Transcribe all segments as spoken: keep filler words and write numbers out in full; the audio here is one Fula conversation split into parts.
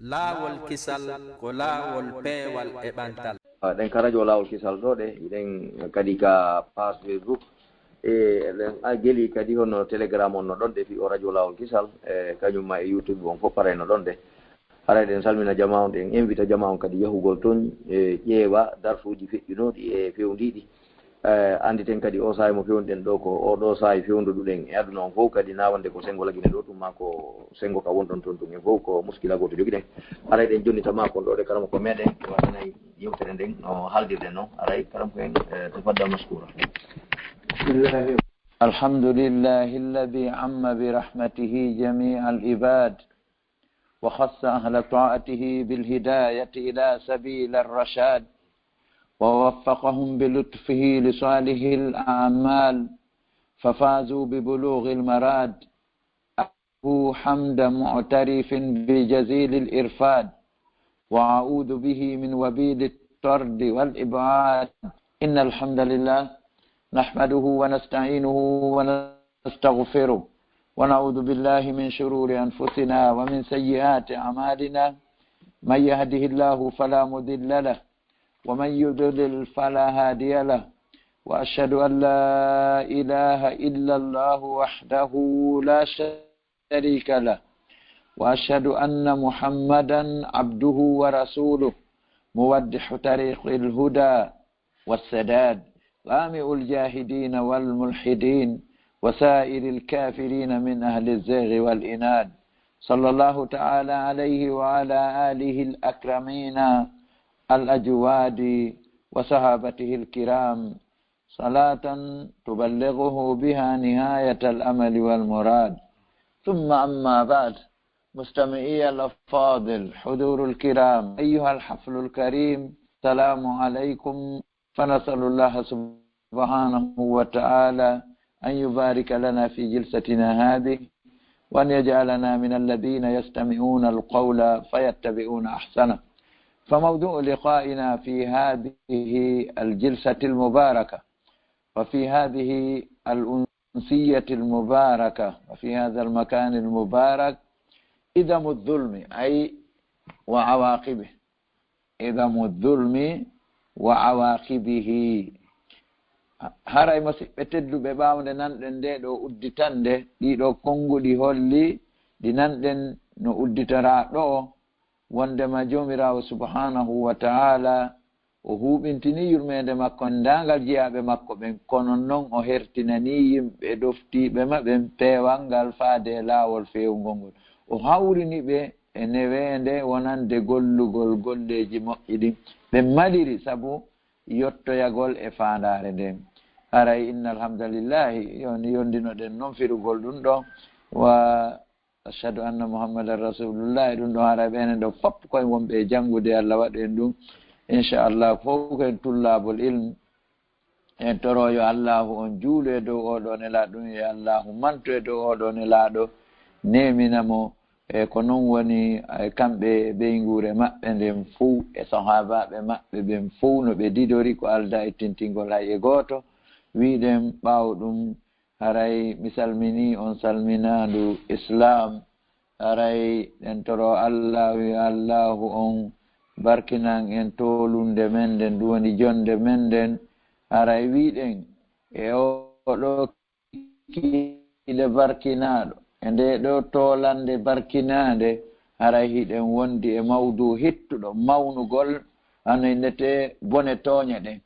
Laawol kisal ko laawol peewal e ɓantal. Ah, ɗen ka radio Laawol Kisal ɗo ɗe, hiɗen kadi ka page Facebook. E ɗen a geli kadi hono Telegram on no ɗon ɗe fi o radio Laawol Kisal, e kañum ma e YouTube on fof paray no ɗon ɗe. Haray ɗen salmina jama on, ɗen invita jama on kadi yahugol ton, e ƴeewa darsuuji feƴƴunooɗi e fewndiiɗi. Eh, annditen kadi o saa'i mo fewnɗen ɗo ko o ɗo saa'i fewndoduɗen e aduna on fof kadi na wonde ko senngo lagine ɗo tuma ko senngo ka wonɗon toon tun en fof ko muskila gooto jogiɗen. Aray ɗen jonnita ma kon ɗo ɗe karam ko meɗen waɗanay yewtere nden no haldirɗen noon. Aray karam ko en eh, tafadda maskura. الحمد لله الذي عم برحمته جميع العباد وخص أهل طاعته بالهداية إلى سبيل الرشاد ووفقهم بلطفه لصالح الأعمال ففازوا ببلوغ المراد. أحمده حمد معترف بجزيل الإرفاد وأعوذ به من وبيل الطرد والإبعاد. إن الحمد لله نحمده ونستعينه ونستغفره ونعوذ بالله من شرور أنفسنا ومن سيئات أعمالنا. من يهده الله فلا مضل له ومن يضلل فلا هادي له. وأشهد أن لا إله إلا الله وحده لا شريك له. وأشهد أن محمدا عبده ورسوله موضح طريق الهدى والسداد، قامع الجاهدين والملحدين وسائر الكافرين من أهل الزيغ والإناد، صلى الله تعالى عليه وعلى آله الأكرمين الأجواد وصحابته الكرام، صلاة تبلغه بها نهاية الأمل والمراد. ثم أما بعد، مستمعي الأفاضل، حضور الكرام، أيها الحفل الكريم، السلام عليكم. فنسأل الله سبحانه وتعالى أن يبارك لنا في جلستنا هذه، وأن يجعلنا من الذين يستمعون القول فيتبعون أحسنه. فموضوع لقائنا في هذه الجلسة المباركة وفي هذه الأنسية المباركة وفي هذا المكان المبارك إذم الظلم، أي وعواقبه. إذم الظلم وعواقبه. Haray, musiɓɓe tedduɓe, ɓaawnde nanɗen nde ɗo udditannde, ɗiɗo konnguɗi holli ɗi nanɗen no udditoraa ɗo, wonndema Joomiraawo subhaanahu wa ta'aala o huuɓintinii yurmeende makko e ndaangal jiyaaɓe makko ɓen, kono non o hertinanii yimɓe ɗoftiiɓe ma ɓen peewal ngal faade e laawol feewungol ngol. O hawrini ɓe e neweende wonande gollugol golleeji moƴƴi ɗin. Ɓe maliri sabu yottoyagol e faandaare nden. Haray, inna alhamdulillahi, yo ni yondinoɗen non firugol ɗum ɗo. Wa ashhadu anna Muhammadan Rasulullah, e ɗum ɗo haray ɓenen ɗo fop koye wonɓe e janngude, Allah waɗu en ɗum. Inchallah, fof ko en tullaabol ilm. En toro yo Allahu on juulu e dow oɗo nelaaɗo, ɗum yo Allahu mantu e dow oɗo nelaaɗo, neemina mo. E ko non woni e kamɓe e ɓeynguure maɓɓe nden fow, e sahaabaaɓe maɓɓe ɓen fow no ɓe didori ko aldaa e tintingol hay e gooto. Wiɗen ɓaawo ɗum, haray mi salminii on salminaandu Islaam. Haray ɗen toro Allaahu, yo Allaahu on barkinan en toolunde men nden, ɗum woni jonnde men nden. Haray wiɗen e oɗo kikiiɗe barkinaaɗo, e ndee ɗoo toolannde barkinaande, haray hiɗen wondi e mawduu hittuɗo, mawnugol, hano innetee bone tooñe ɗen.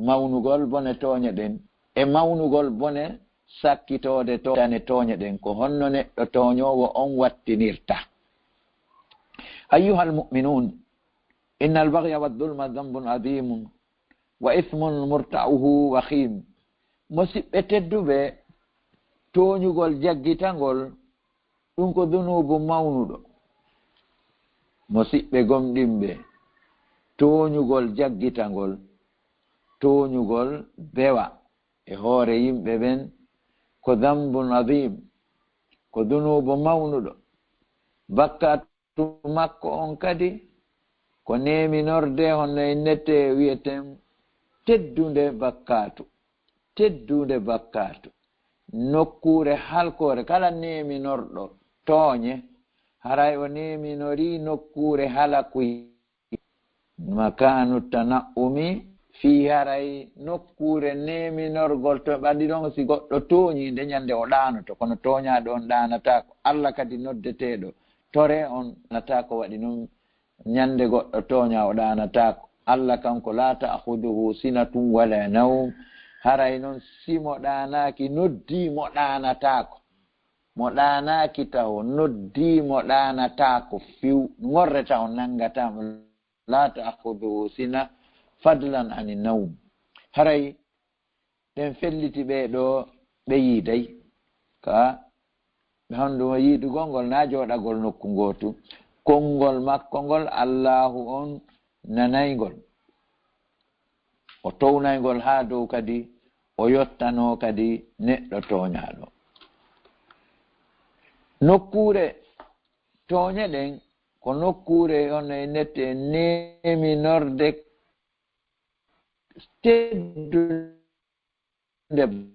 Mawnugol bone tooñe ɗen, e mawnugol bone sakkitoode to-, dane tooñe ɗen. Ko honno neɗɗo tooñoowo on wattinirta? أيها المؤمنون، إن البغي والظلم ذنب عظيم وإثم مرتعه وخيم. Musiɓɓe tedduɓe, tooñugol jaggitangol, ɗum ko dunuubu mawnuɗo. Musiɓɓe gomɗinɓe, tooñugol jaggitangol, tooñugol bewa e hoore yimɓe ɓen, ko dambun adim, ko dunuubu mawnuɗo. Bakkaatu makko on kadi ko neeminorde, honno innetee, wiyeten teddunde bakkaatu. Teddunde bakkaatu, nokkuure halkoore. Kala neeminorɗo tooñe, Haray o neeminorii nokkuure halakuye. Makaanu tana'umi, fii haray nokkuure neeminorgol to ɓaɗi ɗon, si goɗɗo tooñii nde ñannde o ɗaanoto, kono tooñaaɗo on ɗaanataako. Alla kadi noddeteeɗo tore on ɗaanataako, waɗi non ñannde goɗɗo tooña o ɗaanataako. Alla kanko, laa ta'khuduhu sinatun wala nawm, haray non si mo ɗaanaaki noddii mo ɗaanataako. Mo ɗaanaaki taho, noddii mo ɗaanataako few, ŋorre taho nanngataa mo, laa ta'khuduhu sina, fadlan ani nawm. Haray ɗen felliti ɓee ɗoo, ɓe yiiday. Ka ɓe honɗun o yiidugol ngol, naa jooɗagol nokku ngootu. Konngol makko ngol, Allaahu on nanay ngol. O townay ngol haa dow kadi, o yottanoo kadi neɗɗo tooñaaɗo. Nokkuure tooñe ɗen, ko nokkuure on e nette neeminorde teddunde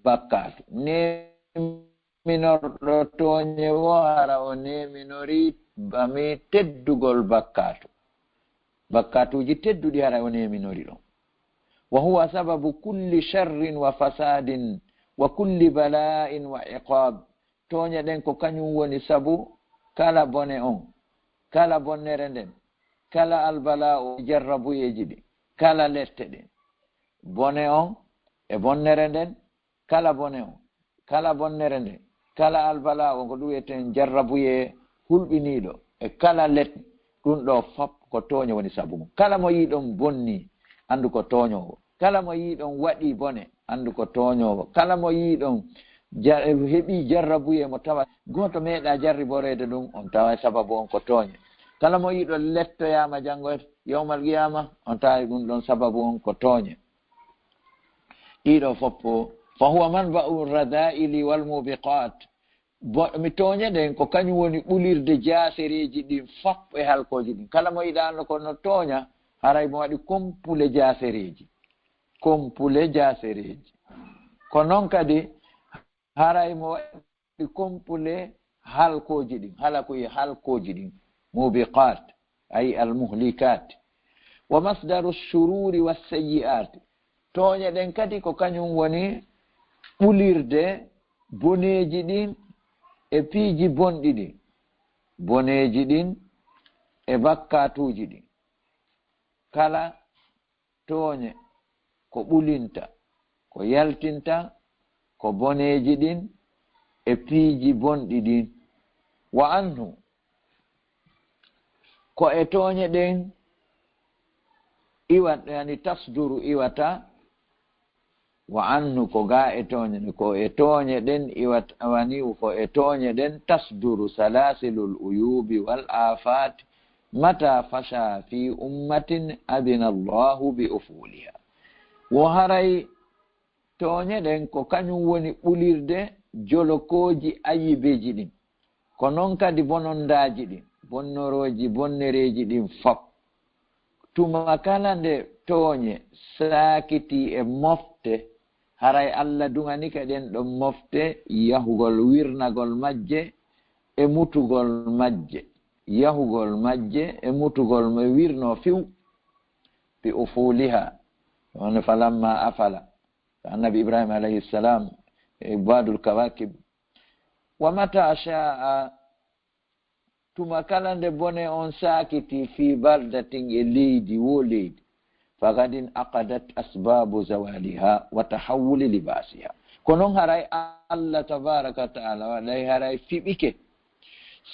bakkaatu. Neeminorɗo tooñe wo hara o neeminorii bami teddugol bakkaatu. Bakkaatuuji tedduɗi hara o neeminori ɗon. Wa huwa sababu kulli sharrin wa fasadin wa kulli bala'in wa iqab. Tooñe ɗen ko kañum woni sabu kala bone on, kala bonnere nden, kala albala'u, jarrabuyeeji ɗin, kala lette ɗin. Bone on e bonnere nden, kala bone on, kala bonnere nden, kala albala'u on, ko ɗum wiyeten jarrabuyee hulɓiniiɗo, e kala let, ɗum ɗoo fop ko tooñe woni sabu mum. Kala mo yiiɗon bonnii, anndu ko tooñoowo. Kala mo yiiɗon waɗii bone, anndu ko tooñoowo. Kala mo yiiɗon ja-, heɓii jarrabuyee mo tawa gooto meeɗaa jarriboreede ɗum, on tawa sababu on ko tooñe. Kala mo yiiɗon lettoyaama janngo yawmal qiyaama, on tawa ɗum ɗon sababu on ko tooñe. Ɗiɗo foppo, fa huwa manba'u radha'ili wal mubiqat. Bo-, mi tooñe ɗen ko kañum woni ɓulirde jaasereeji ɗin fop e halkooji ɗin. Kala mo yiɗaano ko no tooña, haray mo waɗi kompule jaasereeji. Kompule jaasereeji. Ko non kadi, haray mo waɗi kompule halkooji ɗin. Halakuye halkooji ɗin. Mubiqat. Ay al muhlikat. Wa masdaru shururi was sayyi'at. Tooñe ɗen kadi ko kañum woni ɓulirde boneeji ɗin e piiji bonɗi ɗin. Boneeji ɗin e bakkaatuuji ɗin. Kala tooñe ko ɓulinta, ko yaltinta, ko boneeji ɗin e piiji bonɗi ɗin. Wa anhu, ko e tooñe ɗen iwat, yani tasduru iwata, wa anhu, ko ga e tooñe ɗen, ko e tooñe ɗen iwat, wani ko e tooñe ɗen tasduru salasilul uyubi wal afat, mata fasha fi ummatin adina Allahu bi ufuliha. Wo haray tooñe ɗen ko kañum woni ɓulirde jolokooji ayibeeji ɗin. Ko non kadi bonondaaji ɗin, bonnorooji, bonnereeji ɗin fop. Tuma kala nde tooñe saakitii e mofte, haray Alla duŋani ka ɗen ɗon mofte yahugol wirnagol majje e mutugol majje. Yahugol majje e mutugol mo wirnoo few. Bi ufuliha, wano falamma afala. Annabi Ibrahim alayhi salam e Badul Kawakib. Wa mata sha'a, tuma kala nde bone on saakiti fi baldatin e leydi, wo leydi, faqad inaqadat asbabu zawaliha wa tahawuli libasiha. Ko non haray Allah tabaraka wa ta'ala waɗay haray fiɓike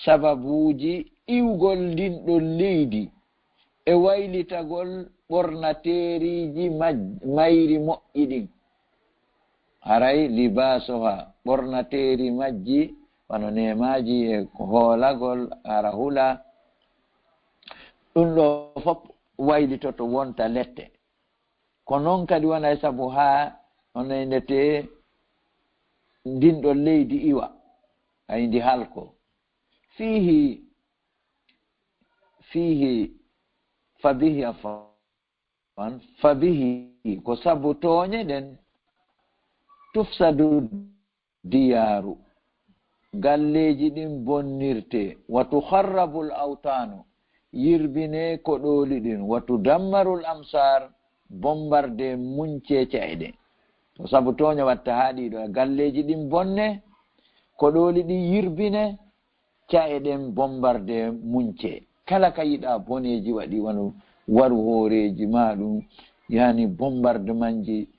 sababuuji iwgol ndin ɗon leydi e waylitagol ɓornateeriiji maj-, mayri moƴƴi ɗin. Haray libaasoha, ɓornateeri majji, wano neemaaji e hoolagol, ara hula, ɗum ɗo fof waylitoto wonta lette. Ko noon kadi wona e sabu haa hono e ndete ndin ɗon leydi iwa, ay ndi halko. Fiihi, fiihi, fa bihi, afwan, fa bihi, ko sabu tooñe ɗen, tufsadu diyaaru, galleeji ɗin bonnirtee, wa tukharrabul awtaanu, yirbinee koɗooli ɗin, wa tudammarul amsaar, bombardee muncee ca'e ɗen. Ko sabu tooña watta haa ɗii ɗoo galleeji ɗin bonnee, koɗooli ɗin yirbinee, ca'e ɗen bombardee muncee. Kala ka yiɗaa boneeji waɗi wano waru hooreeji maa ɗum, yani bombardemanji,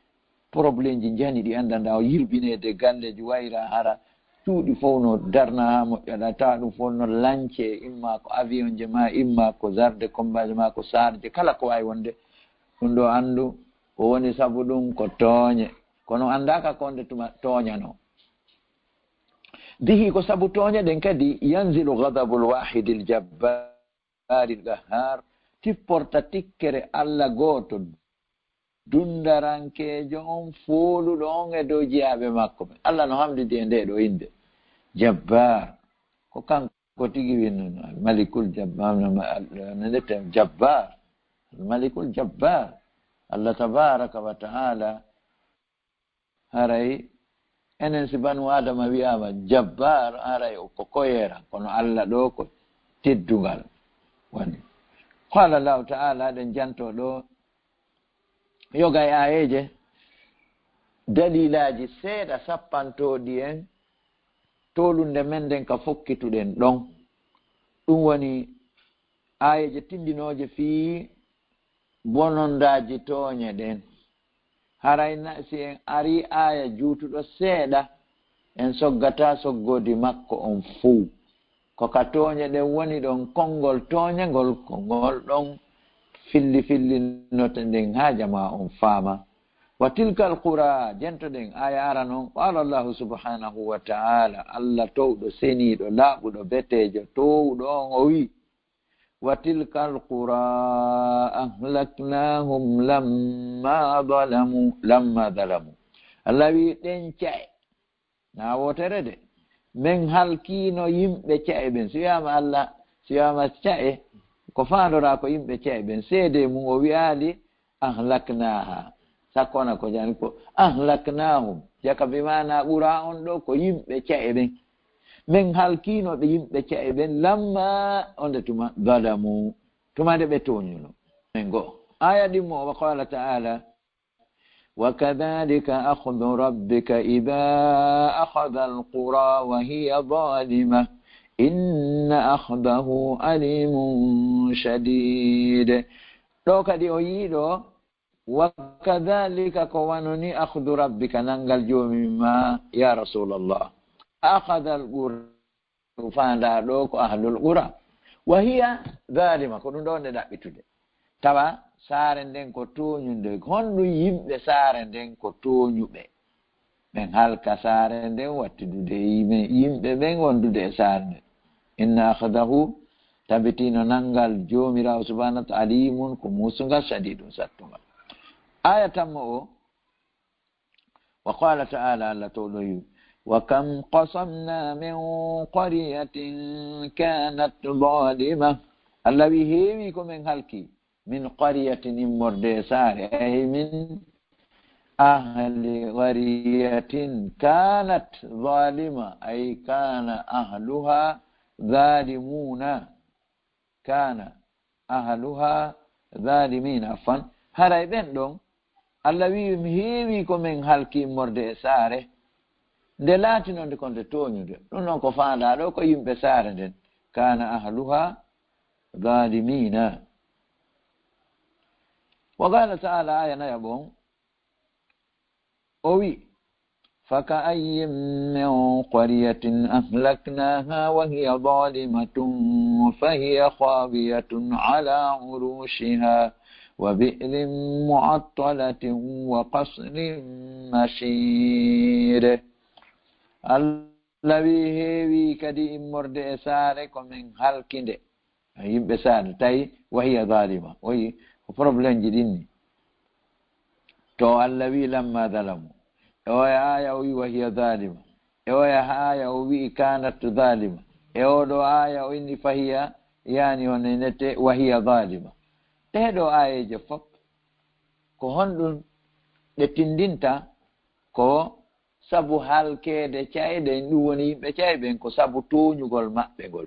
problemji njani ɗi anndanɗaa o yirbineede galleeji wayra hara cuuɗi fof no darna haa moƴƴa ɗa tawa ɗum fof no lance, imma ko avion je ma, imma ko zarde combat je ma, ko sarje, kala ko waawi wonde. Ɗum ɗo anndu ko woni sabu ɗum ko tooñe. Kono anndaaka ko nde tuma tooñanoo. Bihi ko sabu tooñe ɗen kadi yanzilu ghadabul waahidil jabbaaril qahhaar, tipporta tikkere Alla gooto dundarankeejo on, fooluɗo on e dow jiyaaɓe makko ɓen. Alla no hamdidi e ndee ɗoo innde. Jabbaar. Ko kanko tigi winnuno, Al Malikul Jabbaar, no ma-, al-, no ndeten Jabbaar. Al Malikul Jabbaar. Alla tabaaraka wa ta'aala, haray enen si banu Aadama wi'aama Jabbaar, haray o ko koyeera, kono Alla ɗoo ko teddungal woni. Qaala Allahu ta'aala, ɗen janto ɗoo, yoga e aayeeje, dalilaaji seeɗa sappantooɗi en toolunde men nden ka fokkituɗen ɗon. Ɗum woni aayeeje tinndinooje fii bonondaaji tooñe ɗen. Haray na, si en arii aaya juutuɗo seeɗa, en soggataa soggoodi makko on fow. Ko ka tooñe ɗen woni ɗon konngol tooñe ngol, ko ngol ɗon filli fillinnote nden haa jamaa on faama. Wa tilkal qura, jento ɗen, aaya arano on, qaala Allahu subhanahu wa ta'ala, Alla towɗo, seniiɗo, laaɓuɗo, beteejo, toowuɗo on, o wi'i, wa tilkal qura ahlaknahum lamma zalamu, lamma zalamu. Alla wi'i ɗen ca'e, na wootere de. Men halkiino yimɓe ca'e ɓen. Si wi'aama Alla, si wi'aama ca'e, ko faandoraa ko yimɓe ca'e ɓen. Seedee mum o wi'aali ahlaknaaha. Sakko wona ko jani ko ahlaknaahum. Jaka bi maana qura on ɗoo ko yimɓe ca'e ɓen. Men halkiino ɓe yimɓe ca'e ɓen lamma onde tuma zalamu. Tuma nde ɓe tooñuno. Men go. Aaya ɗimmo o wa qaala ta'ala, وكذلك أخذ ربك إذا أخذ القرى وهي ظالمة إن أخذه أليم شديد. Ɗoo kadi o yi'i ɗoo, wa kadhalika ko wano ni akhdu rabbika, nanngal Joomi maa, ya Rasulallah. Akhadha al-qura, faandaa ɗoo ko ahlul qura. Wa hiya zalima, ko ɗum ɗoo nde ɗaɓɓitude. Tawa saare nden ko tooñunde. Honɗum yimɓe saare nden ko tooñuɓe? Ɓen halka saare nden, wattidude e yimɓe, yimɓe ɓen wondude e saare nden. Inna akhdahu, tabitino nanngal Joomiraawo subhanahu wa ta'ala, alimun, ko muusungal, shadidun, sattungal. Aaya tammo o, wa qala ta'ala, Alla towɗo wi, wa kam qasamna min qaryatin kanat zalima. Alla wi, heewi ko men halki, min qaryatin, immorde e saare, ay min ahli qaryatin kanat zalima, ay kana ahluha zalimuna, kana ahluha zalimina, afwan. Haray ɓen ɗon, Alla wi, mi heewi ko men halki immorde e saare, nde laatinonde ko nde tooñunde. Ɗum ɗon ko faandaa ɗoo ko yimɓe saare nden, kana ahluha zalimina. Wa qala ta'ala, aaya nayaɓo on, o wi, فكأين من قرية أهلكناها وهي ظالمة فهي خاوية على عروشها وبئر معطلة وقصر مشيد. Alla wi, heewi kadi immorde e saare ko men halki nde. Yimɓe saare, tawi wa hiya zalima. O wi ko problème ji ɗin ni. To Alla wi lamma zalamu. E oya aaya o wi wa hiya zalima. E oya aaya o wi kanat zalima. E oɗo aaya o inni fa hiya, yani on nenete wa hiya zalima. Ɗee ɗoo aayeeje fof, ko honɗum ɗe tinndinta? Ko sabu halkeede cayɗe, ɗum woni yimɓe cayɓen, ko sabu tooñugol maɓɓe ngol.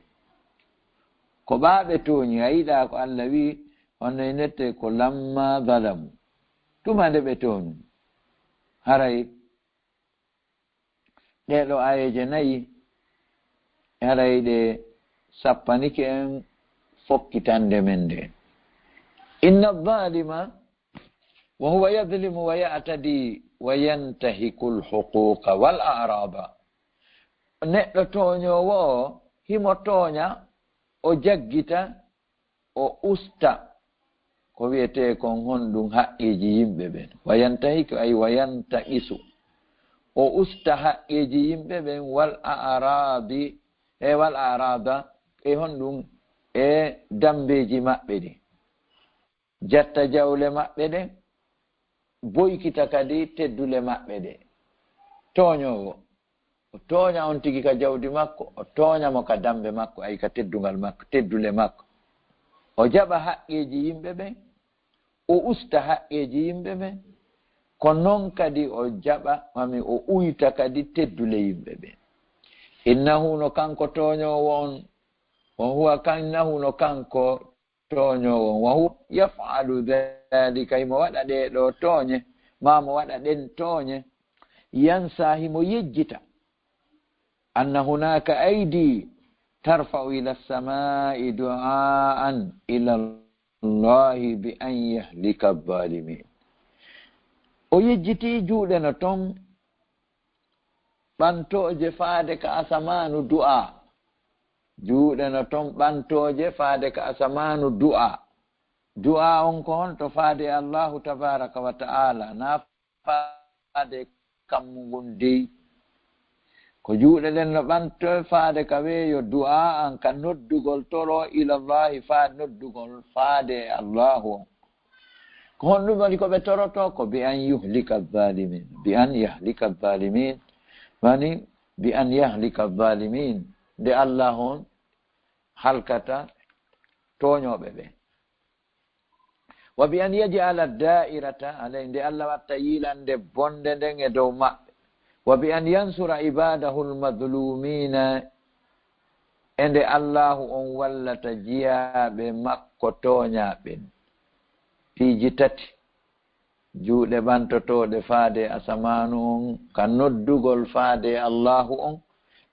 Ko ɓaaɓe tooñi, a yiɗaa ko Allah wi'i, hono e nette ko lamma zalamu. Tuma nde ɓe tooñi. Haray ɗee ɗoo aayeeje nayi, haray ɗe sappanike en fokkitande men nde. Inna zalima wa huwa yadlimu wa ya'tadi wa yantahikul huquqa wal a'rada. Neɗɗo tooñoowo o, himo tooña, o jaggita, o usta ko wiyetee kon honɗum haqqeeji yimɓe ɓen. Wa yantahiki, ay wa yantaqisu. O usta haqqeeji yimɓe ɓen, wal a'radi, e wal a'rada, e honɗum, e dambeeji maɓɓe ɗin. Jatta jawle maɓɓe ɗen, boykita kadi teddule maɓɓe ɗe. Tooñoowo, o tooña on tigi ka jawdi makko, o tooña mo ka dambe makko, ay ka teddungal makko, teddule makko. O jaɓa haqqeeji yimɓe ɓen, o usta haqqeeji yimɓe ɓen, ko non kadi o jaɓa, mami o uyta kadi teddule yimɓe ɓen. Innahu, no kanko tooñoowo on, wa huwa, innahu, no kanko tooñoowo on, wa huwa yaf'alu dhalika, himo waɗa ɗee ɗoo tooñe, maa mo waɗa ɗen tooñe, yansa, himo yejjita, anna hunaka aydi tarfa'u ila samai du'aan ila Allahi bi an yahlika zalimin. O yejjiti juuɗe no ton ɓantooje faade ka asamaanu du'a. Juuɗe no ton ɓantooje faade ka asamaanu du'a. Du'a on ko honto? Faade e Allahu tabaraka wa ta'ala, na faade kammu ngun dey. Ko juuɗe ɗen no ɓanto faade ka weeyo du'a an, ka noddugol toro ila Allahi, faade noddugol faade e Allahu on. Ko honɗum woni ko ɓe toroto? Ko bi an yuhlika zalimin, bi an yahlika zalimin, woni bi an yahlika zalimin, nde Allah on halkata tooñooɓe ɓe. Wa bi an yaj'ala da'irata alay, nde Allah watta yiilande bonde nden e dow maɓɓe. Wa bi an yansura ibadahu almadhlumina, e nde Allahu on wallata jiyaaɓe makko tooñaaɓe ɓen. Piiji tati, juuɗe ɓantotooɗe faade e asamaanu on, ka noddugol faade e Allahu on.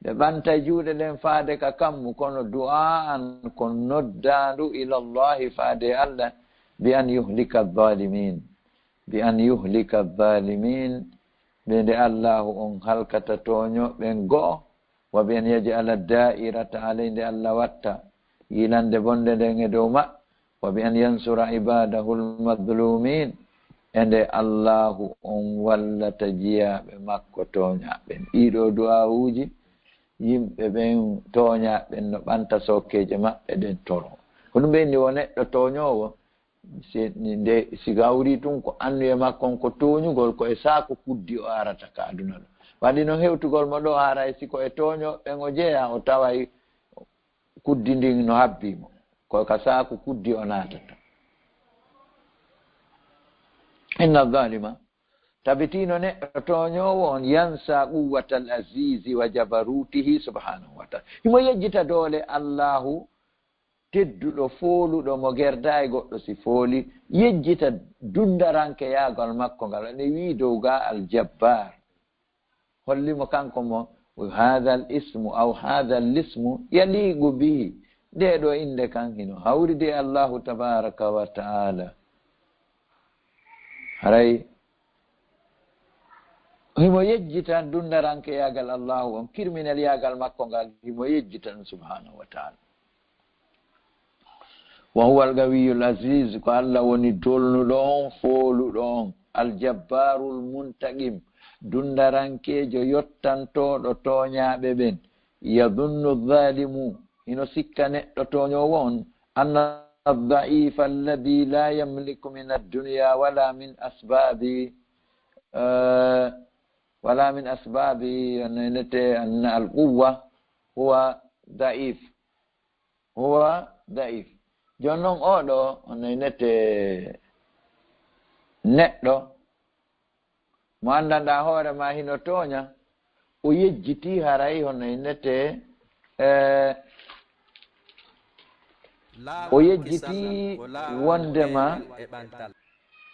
Ɓe ɓantay juuɗe ɗen faade ka kammu, kono du'a'an ko noddaandu ila Allahi faade e Allah, bi an yuhlika zalimin, bi an yuhlika zalimin, ɓe nde Allahu on halkata tooñooɓe ɓen go'o, wa bi an yaj'ala da'irata alay, nde Allah watta yiilande bonde nden e dow maɓɓe, wa bi an yansura ibadahu almadhlumin, e nde Allahu on wallata jiyaaɓe makko tooñaaɓe ɓen. Ɗiɗo du'aawuuji, yimɓe ɓen tooñaaɓe ɓen no ɓanta sokkeeje maɓɓe ɗen toro. Ko ɗum ɓe inni wo neɗɗo tooñoowo, si, nde, si gawri tun ko annuye makko on ko tooñugol, ko e saaku kuddi o arata ka aduna ɗo. Waɗi non hewtugol mo ɗo, haray si ko e tooñooɓe ɓen o jeyaa, o taway kuddi ndin no habbii mo. Ko ka saaku kuddi o naatata. Inna zalima, tabitino neɗɗo tooñoowo on, yansa quwwatal azizi wa jabarutihi subhanahu wa ta'ala. Himo yejjita doole Allahu tedduɗo, fooluɗo, mo gerdaa e goɗɗo si fooli, yejjita dundaranke yaagal makko ngal, ene wi'i dow ga Aljabbar. Holli mo kanko mo, hadha al ismu aw hadha al ismu yaliqu bihi. Nde ɗo innde kan hino hawridi e Allahu tabaraka wa ta'ala. Haray himo yejjita dundaranke yaagal Allahu on, kirminal yaagal makko ngal, himo yejjita ɗum subhanahu wa ta'ala. Wa huwa al-qawiyyul aziz, ko Allah woni dolnuɗo on, fooluɗo on, al-jabbarul muntaqim, dundarankeejo yottantooɗo tooñaaɓe ɓen. Yadunnu zalimu, hino sikka neɗɗo tooñoowo on, anna ad-da'ifa alladhi la yamliku min ad-dunya wala min asbabi, eh, wala min asbabi, no innete, anna al-quwwa huwa da'if. Huwa da'if. Jooni non, oo ɗoo, no innete, neɗɗo mo anndanɗaa hoore maa hino tooña, o yejjiti haray hono innete, eh, o yejjiti wondema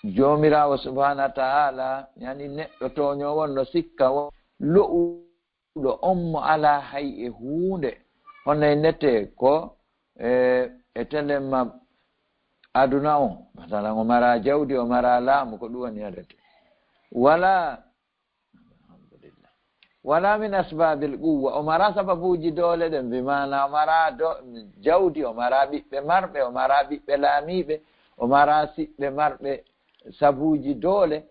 Joomiraawo subhaanahu wa ta'ala, yani neɗɗo tooñoowo no sikka wo-, lo'uɗo on mo alaa hay e huunde, hono innete ko, eh, e telema aduna on, masalan, o mara jawdi, o mara laamu, ko ɗum woni adate. Wala Alhamdulillah. Wala min asbabil quwwa. O mara sababuuji doole ɗen, bi maana o mara do-, jawdi, o mara ɓiɓɓe marɓe, o mara ɓiɓɓe laamiiɓe, o mara siɓɓe marɓe sabuuji doole.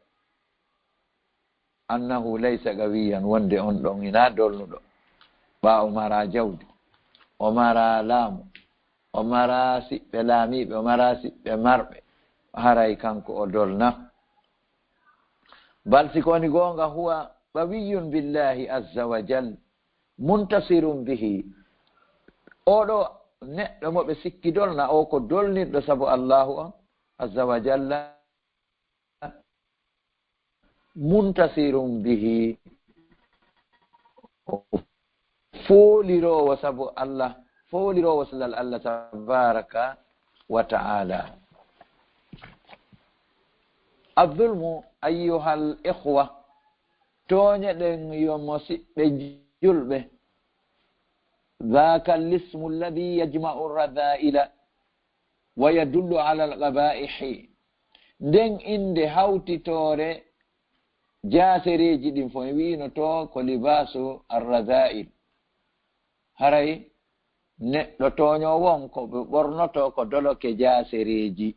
Annahu laysa qawiyan, wonde on ɗon ina dolnuɗo. Ɓa o mara jawdi, o mara laamu, o mara siɓɓe laamiiɓe, o mara siɓɓe marɓe. Haray kanko o dolna. Bal si ko woni goonga, huwa qawiyyun billahi azza wa jal, muntasirun bihi. Oɗo neɗɗo mo ɓe sikki dolna o ko dolnirɗo sabu Allahu on azza wa jalla, muntasirun bihi. Fooliroowo sabu Allah, fooliroowo sellal Allah tabaraka wa ta'ala. Adh-dhulmu, ayyuhal ikhwa, tooñe ɗen yo mo siɓɓe julɓe. Dhaka al-ismu alladhi yajma'u ar-radha'ila wa yadullu ala al-qaba'ihi. Nden innde hawtitoore jaasereeji ɗin fof, en wi'ino to ko libaasu ar-radha'il. Haray neɗɗo tooñoowo on ko ɓe ɓornoto ko doloke jaasereeji.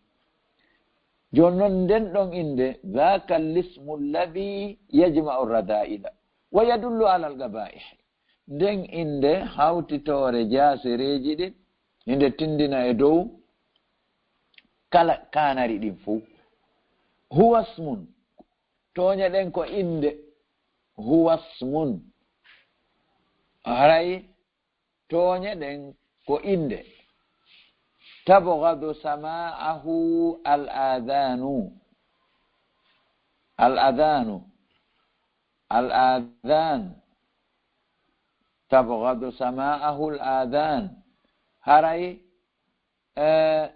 Jooni non nden ɗon innde, dhaka al-ismu alladhi yajma'u ar-radha'ila wa yadullu ala al-qaba'ihi. Nden innde hawtitoore jaasereeji ɗin, inde tindina e dow kala kaanari ɗin fof. Huwa ismun, tooñe ɗen ko innde. Huwa ismun, haray tooñe ɗen ko innde. Tabghadu sama'ahu al-adhanu. Al-adhanu. Al-adhan. Tabghadu sama'ahu al-adhan. Haray, eh,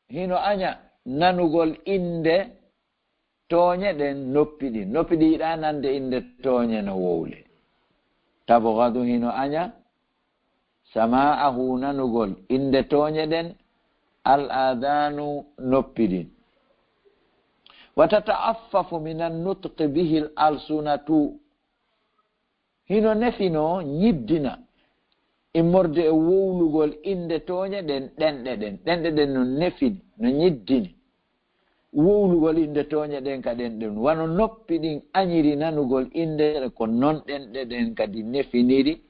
hino aña nanugol innde tooñe ɗen noppi ɗin. Noppi ɗin yiɗaa nande innde tooñe no wowle. Tabghadu, hino aña sama'ahu, nanugol innde tooñe ɗen, al-adhanu, noppi ɗin. Wa tata'affafu min an-nutqi bihi al-alsunatu. Hino nefinoo ñiddina immorde e wowlugol innde tooñe ɗen, ɗenɗe ɗen. Ɗenɗe ɗen no nefini, no ñiddini wowlugol innde tooñe ɗen ka ɗenɗe ɗen. Wano noppi ɗin añiri nanugol innde, ko non ɗenɗe ɗen kadi nefiniri,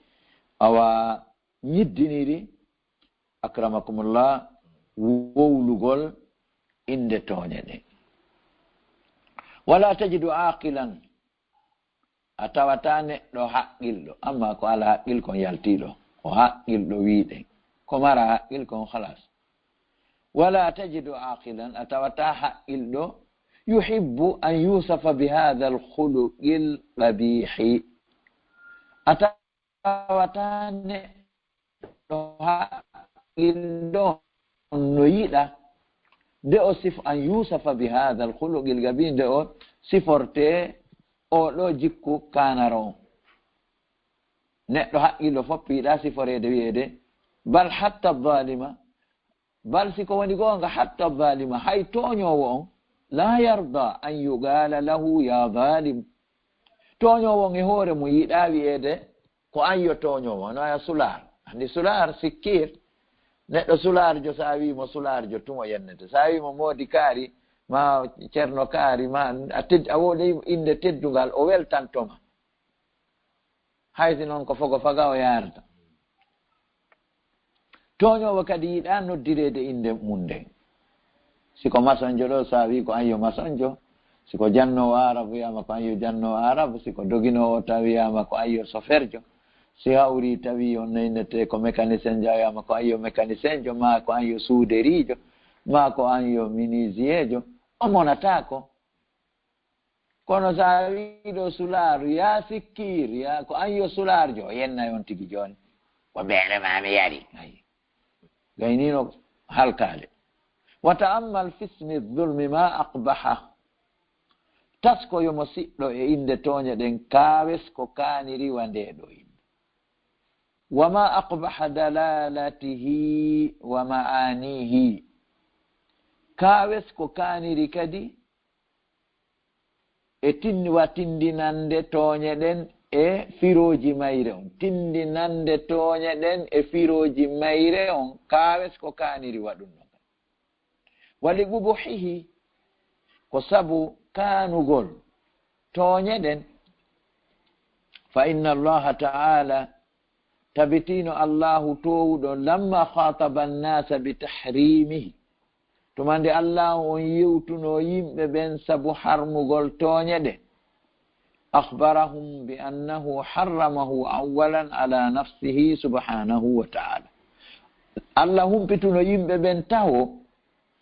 awa ñiddiniri, akramakumullah, wowlugol innde tooñe ɗen. Wala tajidu aqilan, a tawata neɗɗo haqqilɗo, amma ko ala haqqil kon yaltiɗo, ko haqqilɗo wiɗen, ko mara haqqil kon khalas. Wala tajidu aqilan, a tawata haqqilɗo, yuhibbu an yusafa bi hadha al-khuluqil qabihi. A tawata neɗɗo haqqilɗo no yiɗa nde o sif-, an yusafa bi hadha al-khuluqil qabihi, nde o siforte oɗo jikku kaanaro on. Neɗɗo haqqilɗo fof yiɗa siforeede wi'eede, bal hatta zalima, bal si ko woni goonga, hatta zalima, hay tooñoowo on, la yarda an yuqala lahu ya zalim. Tooñoowo on e hoore mum yiɗa wi'eede, ko an yo tooñoowo, no a sulaar. Andi sulaar, sikkir, neɗɗo sulaarjo, sa wi'imo sulaarjo, tumo yennete. Sa wi'imo moodi kaari, ma ceerno kaari, ma a ted-, a woodi innde teddungal, o weltantoma. Hay si noon ko fogo faga o yaarata. Tooñoowo kadi yiɗaa noddireede innde mum nden. Si ko masonjo ɗo, so a wii ko an yo masonjo. Si ko jannoowo aarabu, wiyaama ko an yo jannoowo aarabu. Si ko doginoowo taw, wiyaama ko an yo soferjo. Si hawri tawi on neyndete ko mécanicien jo, a wiyaama ko an yo mécanicien jo, maa ko an yo suuderiijo, maa ko an yo menuisier jo. O monataako. Kono so a wii ɗo sulaaru, yaa sikkiir, yaa ko an yo sulaarjo, o yennay on tigi jooni. Ko beere maa mi yari. Ayi. Gaynino halkaade. Wa ta'ammal fi ismi zulmi ma aqbaha. Tasko yo mo siɗɗo e innde tooñe ɗen, kaawes ko kaaniri wa ndee ɗo innde. Wa ma aqbaha dalalatihi wa ma'anihi. Kaawes ko kaaniri kadi e tinni wa tindinande tooñe ɗen e firooji mayre on. Tindinande tooñe ɗen e firooji mayre on, kaawes ko kaaniri wa ɗum non. Wa li qubuhihi, ko sabu kaanugol tooñe ɗen. Fa inna Allaha ta'ala, tabitino Allahu toowuɗo, lamma khataba annasa bi tahrimihi, tuma nde Allahu on yewtuno yimɓe ɓen sabu harmugol tooñe ɗen, akhbarahum bi annahu harramahu awwalan ala nafsihi subhanahu wa ta'ala. Allah humpituno yimɓe ɓen taho,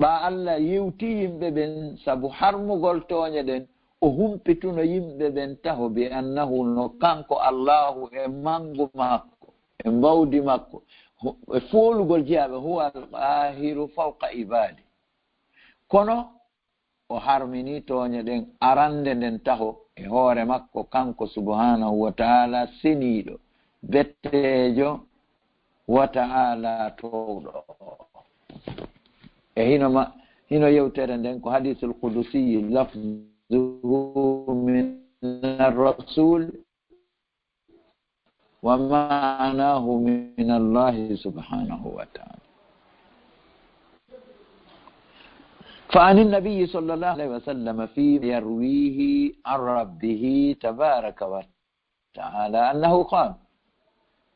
ɓa Allah yewti yimɓe ɓen sabu harmugol tooñe ɗen, o humpituno yimɓe ɓen taho bi annahu, no kanko Allahu e mangu makko, e mbawdi makko, hu-, e foolugol jiyaaɓe, huwa al-qahiru fawqa ibadi. Kono o harmini tooñe ɗen arande nden taho e hoore makko, kanko subhanahu wa ta'ala seniiɗo, betteejo, wa ta'ala toowɗo. E hino ma-, hino yewtere nden ko hadisul qudusi, lafzuhu min ar-rasul wa ma'nahu min Allah subhanahu wa ta'ala. Fa anin nabiyyi sallallahu alayhi wa sallam fi yarwihi an rabbihi tabaraka wa ta'ala annahu qala,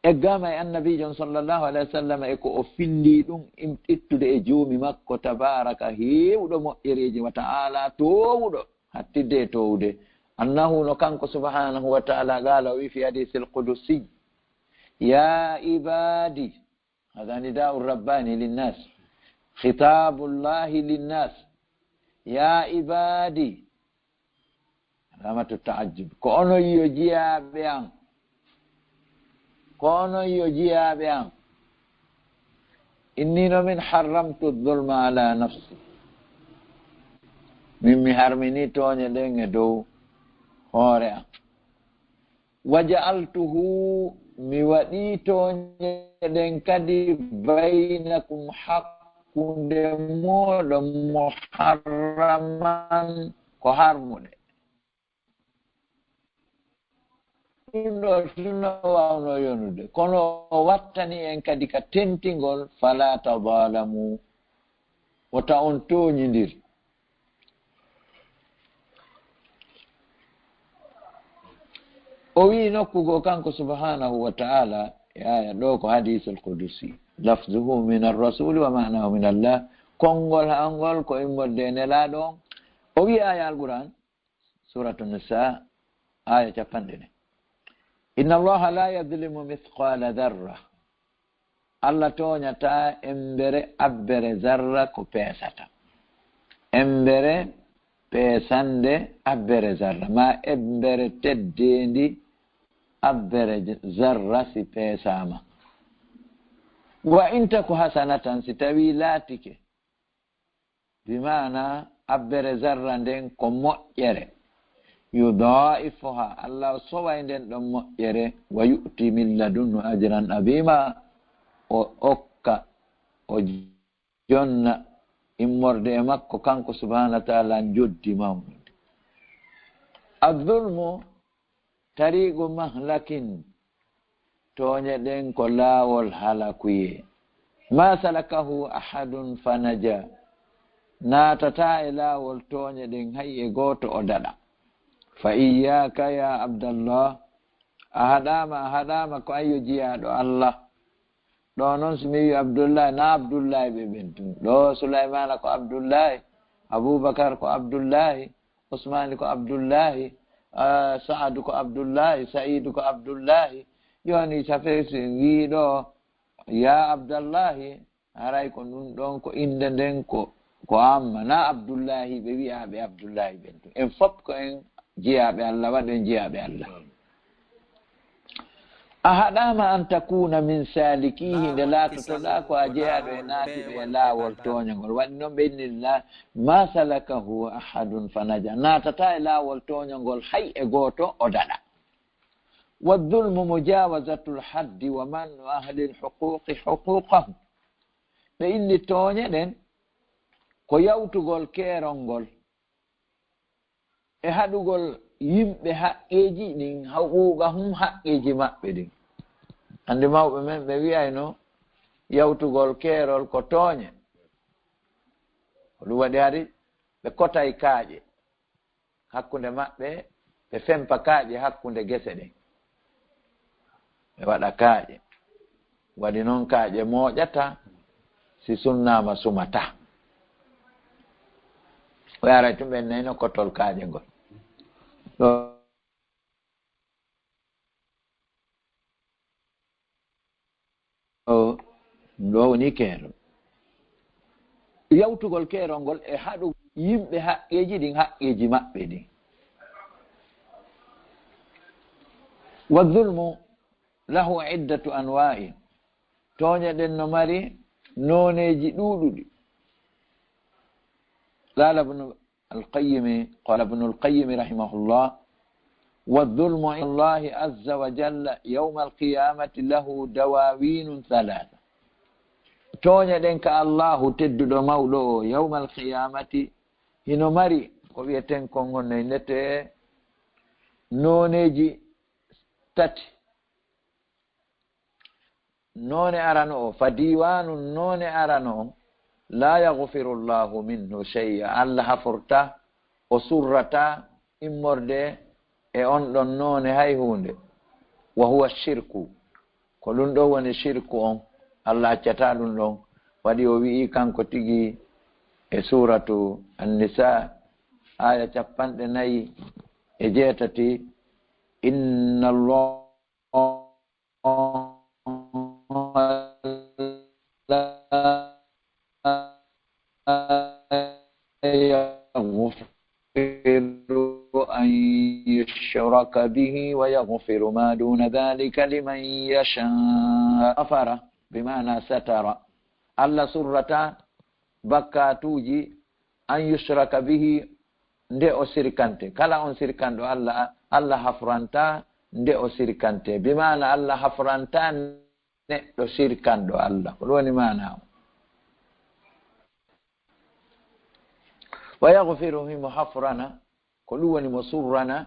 eggama e annabiijo sallallahu alayhi wa sallam e ko o fillii ɗum im-, ittude e joomi makko tabaraka heewɗo moƴƴereeji wa ta'ala toowuɗo hattidde e toowude, annahu no kanko subhanahu wa ta'ala qala o wi fi hadisil qudusi, ya ibadi, hada nida'u rabbani linnas, khitabullahi linnas, ya ibadi, alamatu ta'ajjub, ko onon yo jiyaaɓe am, ko onon yo jiyaaɓe am, inni no min harramtu zulma ala nafsi, min mi harmini tooñe ɗen e dow hoore am. Wa ja'altuhu, mi waɗi tooñe ɗen kadi, baynakum, hakkunde mooɗon, muharraman, ko harmuɗe. Ɗum ɗo tun no waawno yonude, kono o wattani en kadi ka tentingol, fala tadalamu, wota on tooñindir. O wi'i nokku goo kanko subhanahu wa ta'ala, e aya ɗo ko hadisul qudusi, lafzuhu min ar-rasuli wa ma'nahu min Allah, konngol hangol ko immorde e Nelaaɗo on. O wi'i aya Alquran, Suratu Nisa, aya capanɗe nayi. Inna Allaha la yadlimu mithqala dharra. Allah tooñataa embere abbere zarra ko peesata. Embere peesande abbere zarra, ma embere teddeendi abbere zarra si peesaama. Wa in taku hasanatan, si tawii laatike, bi maana abbere zarra nden ko moƴƴere, yudaa'ifuha, Allah o soway nden ɗon moƴƴere, wa yu'ti min ladunhu ajran azima, o okka, o jonna immorde e makko kanko subhanahu wa ta'ala njoddi mawnude. Adh-dhulmu tariqu mahlakin, tooñe ɗen ko laawol halakuyee. Ma salakahu ahadun fanaja, naatataa e laawol tooñe ɗen hay e gooto o daɗa. Fa iyyaka ya Abdallah, a haɗaama, a haɗaama ko an yo jiyaaɗo Allah. Ɗo noon, so mi wii Abdullahi, na Abdullahi ɓe ɓen tun. Ɗo Sulaymana ko Abdullahi, Abubakar ko Abdullahi, Usmani ko Abdullahi, ah, Saadu ko Abdullahi, Sa'idu ko Abdullahi. Jooni, so fewsi en wii ɗo, ya Abdallahi, haray ko ɗum ɗon, ko innde nden ko, ko amma, na Abdullahi ɓe wi'aaɓe Abdullahi ɓen tun. En fop ko en jiyaaɓe Allah, waɗen jiyaaɓe Allah. A haɗaama an takuna min salikihi, nde laatotoɗaa ko a jeyaaɗo e naatiɓe e laawol tooñangol. Waɗi noon ɓe inni la, ma salakahu ahadun fa naja. Naatataa e laawol tooñangol hay e gooto o daɗa. Wa dhulmu mujawazatul haddi wa man'u ahlil huquqi huquqahum. Ɓe inni tooñe ɗen ko yawtugol keerol ngol e haɗugol yimɓe haqqeeji ɗin, huquqahum, haqqeeji maɓɓe ɗin. Anndi mawɓe men ɓe wi'ayno yawtugol keerol ko tooñe. Ko ɗum waɗi hari ɓe kotay kaaƴe hakkunde maɓɓe, ɓe fempa kaaƴe hakkunde gese ɗen. Ɓe waɗa kaaƴe. Waɗi noon kaaƴe mooƴata, si sunnaama sumata. O yaray tun ɓen nayno kotol kaaƴe ngol. Ɗo, ɗo, ɗo woni keerol. Yawtugol keerol ngol e haɗu yimɓe haqqeeji ɗin, haqqeeji maɓɓe ɗin. Wa dhulmu lahu iddatu anwa'in. Tooñe ɗen no mari nooneeji ɗuuɗuɗi. Qala Ibnu al-Qayyim, qala Ibnu al-Qayyim rahimahullah, wa dhulmu inda Allahi azza wa jalla yawma al-qiyamati lahu dawawinun thalatha. Tooñe ɗen ka Allahu tedduɗo mawɗo o, yawma al-qiyamati, hino mari ko wi'eten kon honno e ndete nooneeji tati. Noone arano o, fa diiwaanun, noone arano on, laa yaghfiru Allahu minhu shay'a, Allah hafurta, o surrata immorde e on ɗon noone hay huunde. Wa huwa shirku, ko ɗum ɗo woni shirku on, Allah accata ɗum ɗon. Waɗi o wi'i kanko tigi e suuratu An-Nisaa, aaya capanɗe nayi e jeetati, inna Allah لا يغفر أن يشرك به ويغفر ما دون ذلك لمن يشاء. غفر بمعنى ستر. Allah surrata bakkaatuuji an yushraka bihi, nde o sirkante. Kala on sirkanɗo Allah, Allah hafranta nde o sirkante. Bi maana Allah hafranta neɗɗo sirkanɗo Allah. Ko ɗum woni maana o. Wa yaghfiru, himo hafrana, ko ɗum woni mo surrana,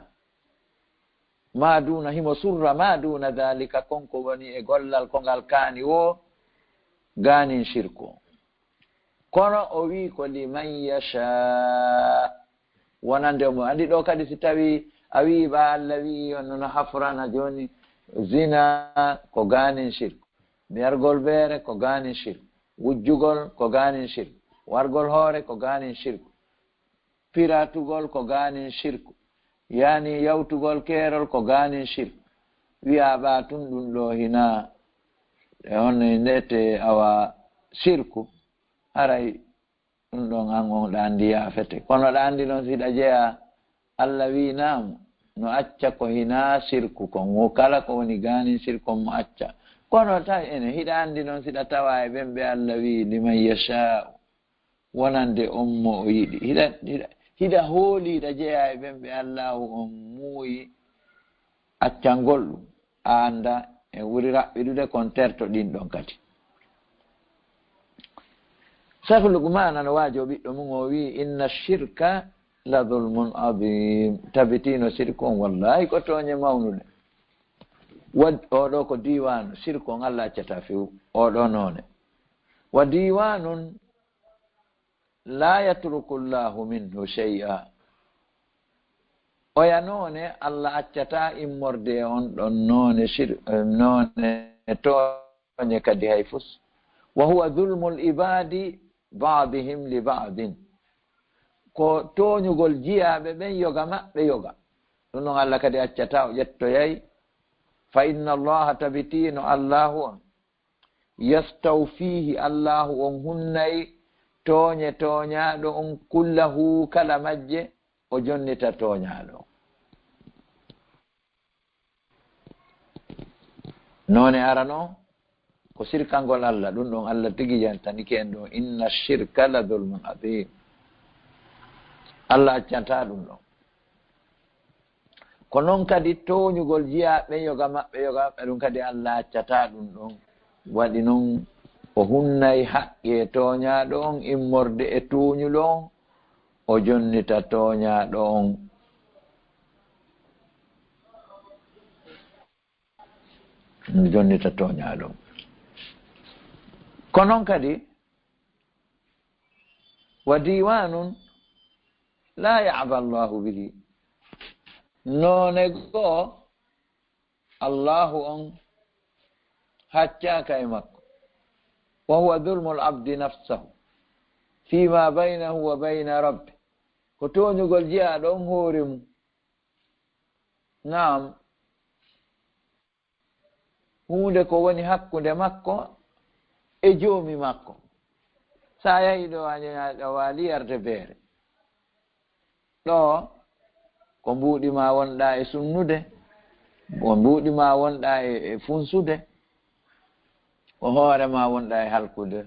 ma duna, himo surra ma duna dhalika, kon ko woni e gollal ko ngal kaani wo gaanin shirku. Kono o wi ko liman yasha, wonande mo. Andi ɗo kadi si tawi a wi ba Allah wi on no hafrana, joni zina ko gaanin shirku, miyargol beere ko gaanin shirku, wujjugol ko gaanin shirku, wargol hoore ko gaanin shirku, piratugol ko gaanin shirku, yani yawtugol keerol ko gaanin shirku. Wi'a ba tun ɗum ɗo hina e on e ndete awa shirku, haray ɗum ɗon an on ɗa andi yaafete. Kono ɗa andi noon si ɗa jeya Allah wi naamu, no acca ko hina shirku kon. Wo kala ko woni gaanin shirku on mo acca. Kono tawi ene hiɗa andi noon si ɗa tawa e ɓen ɓe Allah wi liman yasha'u, wonande on mo o yiɗi. Hiɗa, hiɗa, hiɗa hooli, hiɗa jeyaa e ɓen ɓe Allaahu on muuyi accangol ɗum. A annda, en ɓuri raɓɓiɗude kon terto ɗin ɗon kadi. Sheikh Luqmaana no waajo ɓiɗɗo mum o wi'i, inna shirka la zulmun azim. Tabitino shirku on, wallahi ko tooñe mawnude. Wa, oɗo ko diiwaanu, shirku on Allah accata few, oɗo noone. Wa diiwaanun la yatruku Allahu minhu shay'a. Oya noone, Allah accata immorde e on ɗon noone shir-, eh, noone tooñe kadi hay fus. Wa huwa zulmul ibadi ba'dihim li ba'din. Ko tooñugol jiyaaɓe ɓen yoga maɓɓe yoga. Ɗum ɗon Allah kadi accata, o ƴettoyay. Fa inna Allaha, tabitiino Allahu on, yastawfihi, Allahu on hunnay tooñe tooñaaɗo on kullahu, kala majje, o jonnita tooñaaɗo on. Noone arano, ko sirkangol Allah, ɗum ɗon Allah tigi yantanike en ɗum, "Inna shirka la zulmun azim." Allah accantaa ɗum ɗon. Ko noon kadi tooñugol jiyaaɓe yoga maɓɓe, yoga maɓɓe, ɗum kadi Allah accataa ɗum ɗon. Waɗi noon o hunnay haqqe tooñaaɗo on immorde e tooñuɗo on, o jonnita tooñaaɗo on. Jonnita tooñaaɗo. Ko noon kadi, wa diiwaanun laa ya'ba Allaahu bihi. Noone goo, Allaahu on haccaaka e makko. Wa huwa zulmul abdi nafsahu fiima baynahu wa bayna rabbi. Ko tooñugol jiyaaɗo on hoore mum. Naam, huunde ko woni hakkunde makko e joomi makko. So a yahii ɗo, a ña-, a waali yarde beere. Ɗo ko mbuuɗi ma wonɗaa e sunnude, ko mbuuɗi ma wonɗaa e, e funsude, ko hoore ma wonɗaa e halkude.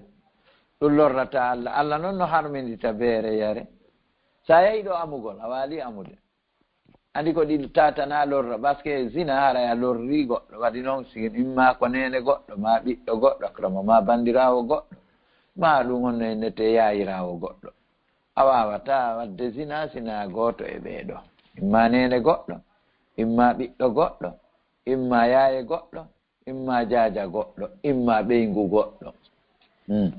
Ɗum lorrataa Allah. Allah noon no harmindita beere yare. So a yahii ɗo amugol, a waali amude. Anndi ko ɗi taatana lorra, parce que zina haray a lorri goɗɗo. Waɗi noon si imma ko neene goɗɗo, ma ɓiɗɗo goɗɗo, akrama, ma banndiraawo goɗɗo, ma ɗum on no innete yaayiraawo goɗɗo. A waawataa waɗde zina sina gooto e ɓee ɗoo. Imma neene goɗɗo, imma ɓiɗɗo goɗɗo, imma yaaye goɗɗo, imma jaaja goɗɗo, imma ɓeyngu goɗɗo. Hmm.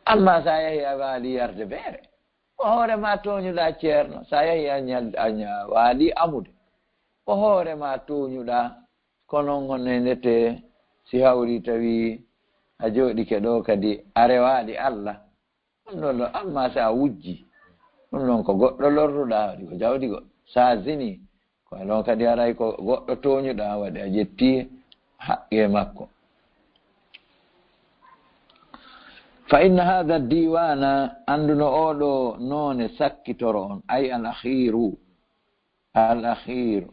Amma so a yahii a waali yarde beere, ko hoore ma tooñuɗaa, ceerno. So a yahii a ñal-, a ña-, waali amude, ko hoore ma tooñuɗaa. Ko noon honno e ndete si hawri tawi a jooɗike ɗo kadi a rewaali Allah? Ɗum ɗon ɗo, amma so a wujji, ɗum ɗon ko goɗɗo lorruɗaa, waɗi ko jawdi goɗɗo. So a zini, ko ɗon kadi haray ko goɗɗo tooñuɗaa, waɗi a ƴetti haqqe makko. Fa inna haadha diiwaana, annduno oo ɗoo noone sakkitoro on, ay al akhiiru, al akhiiru.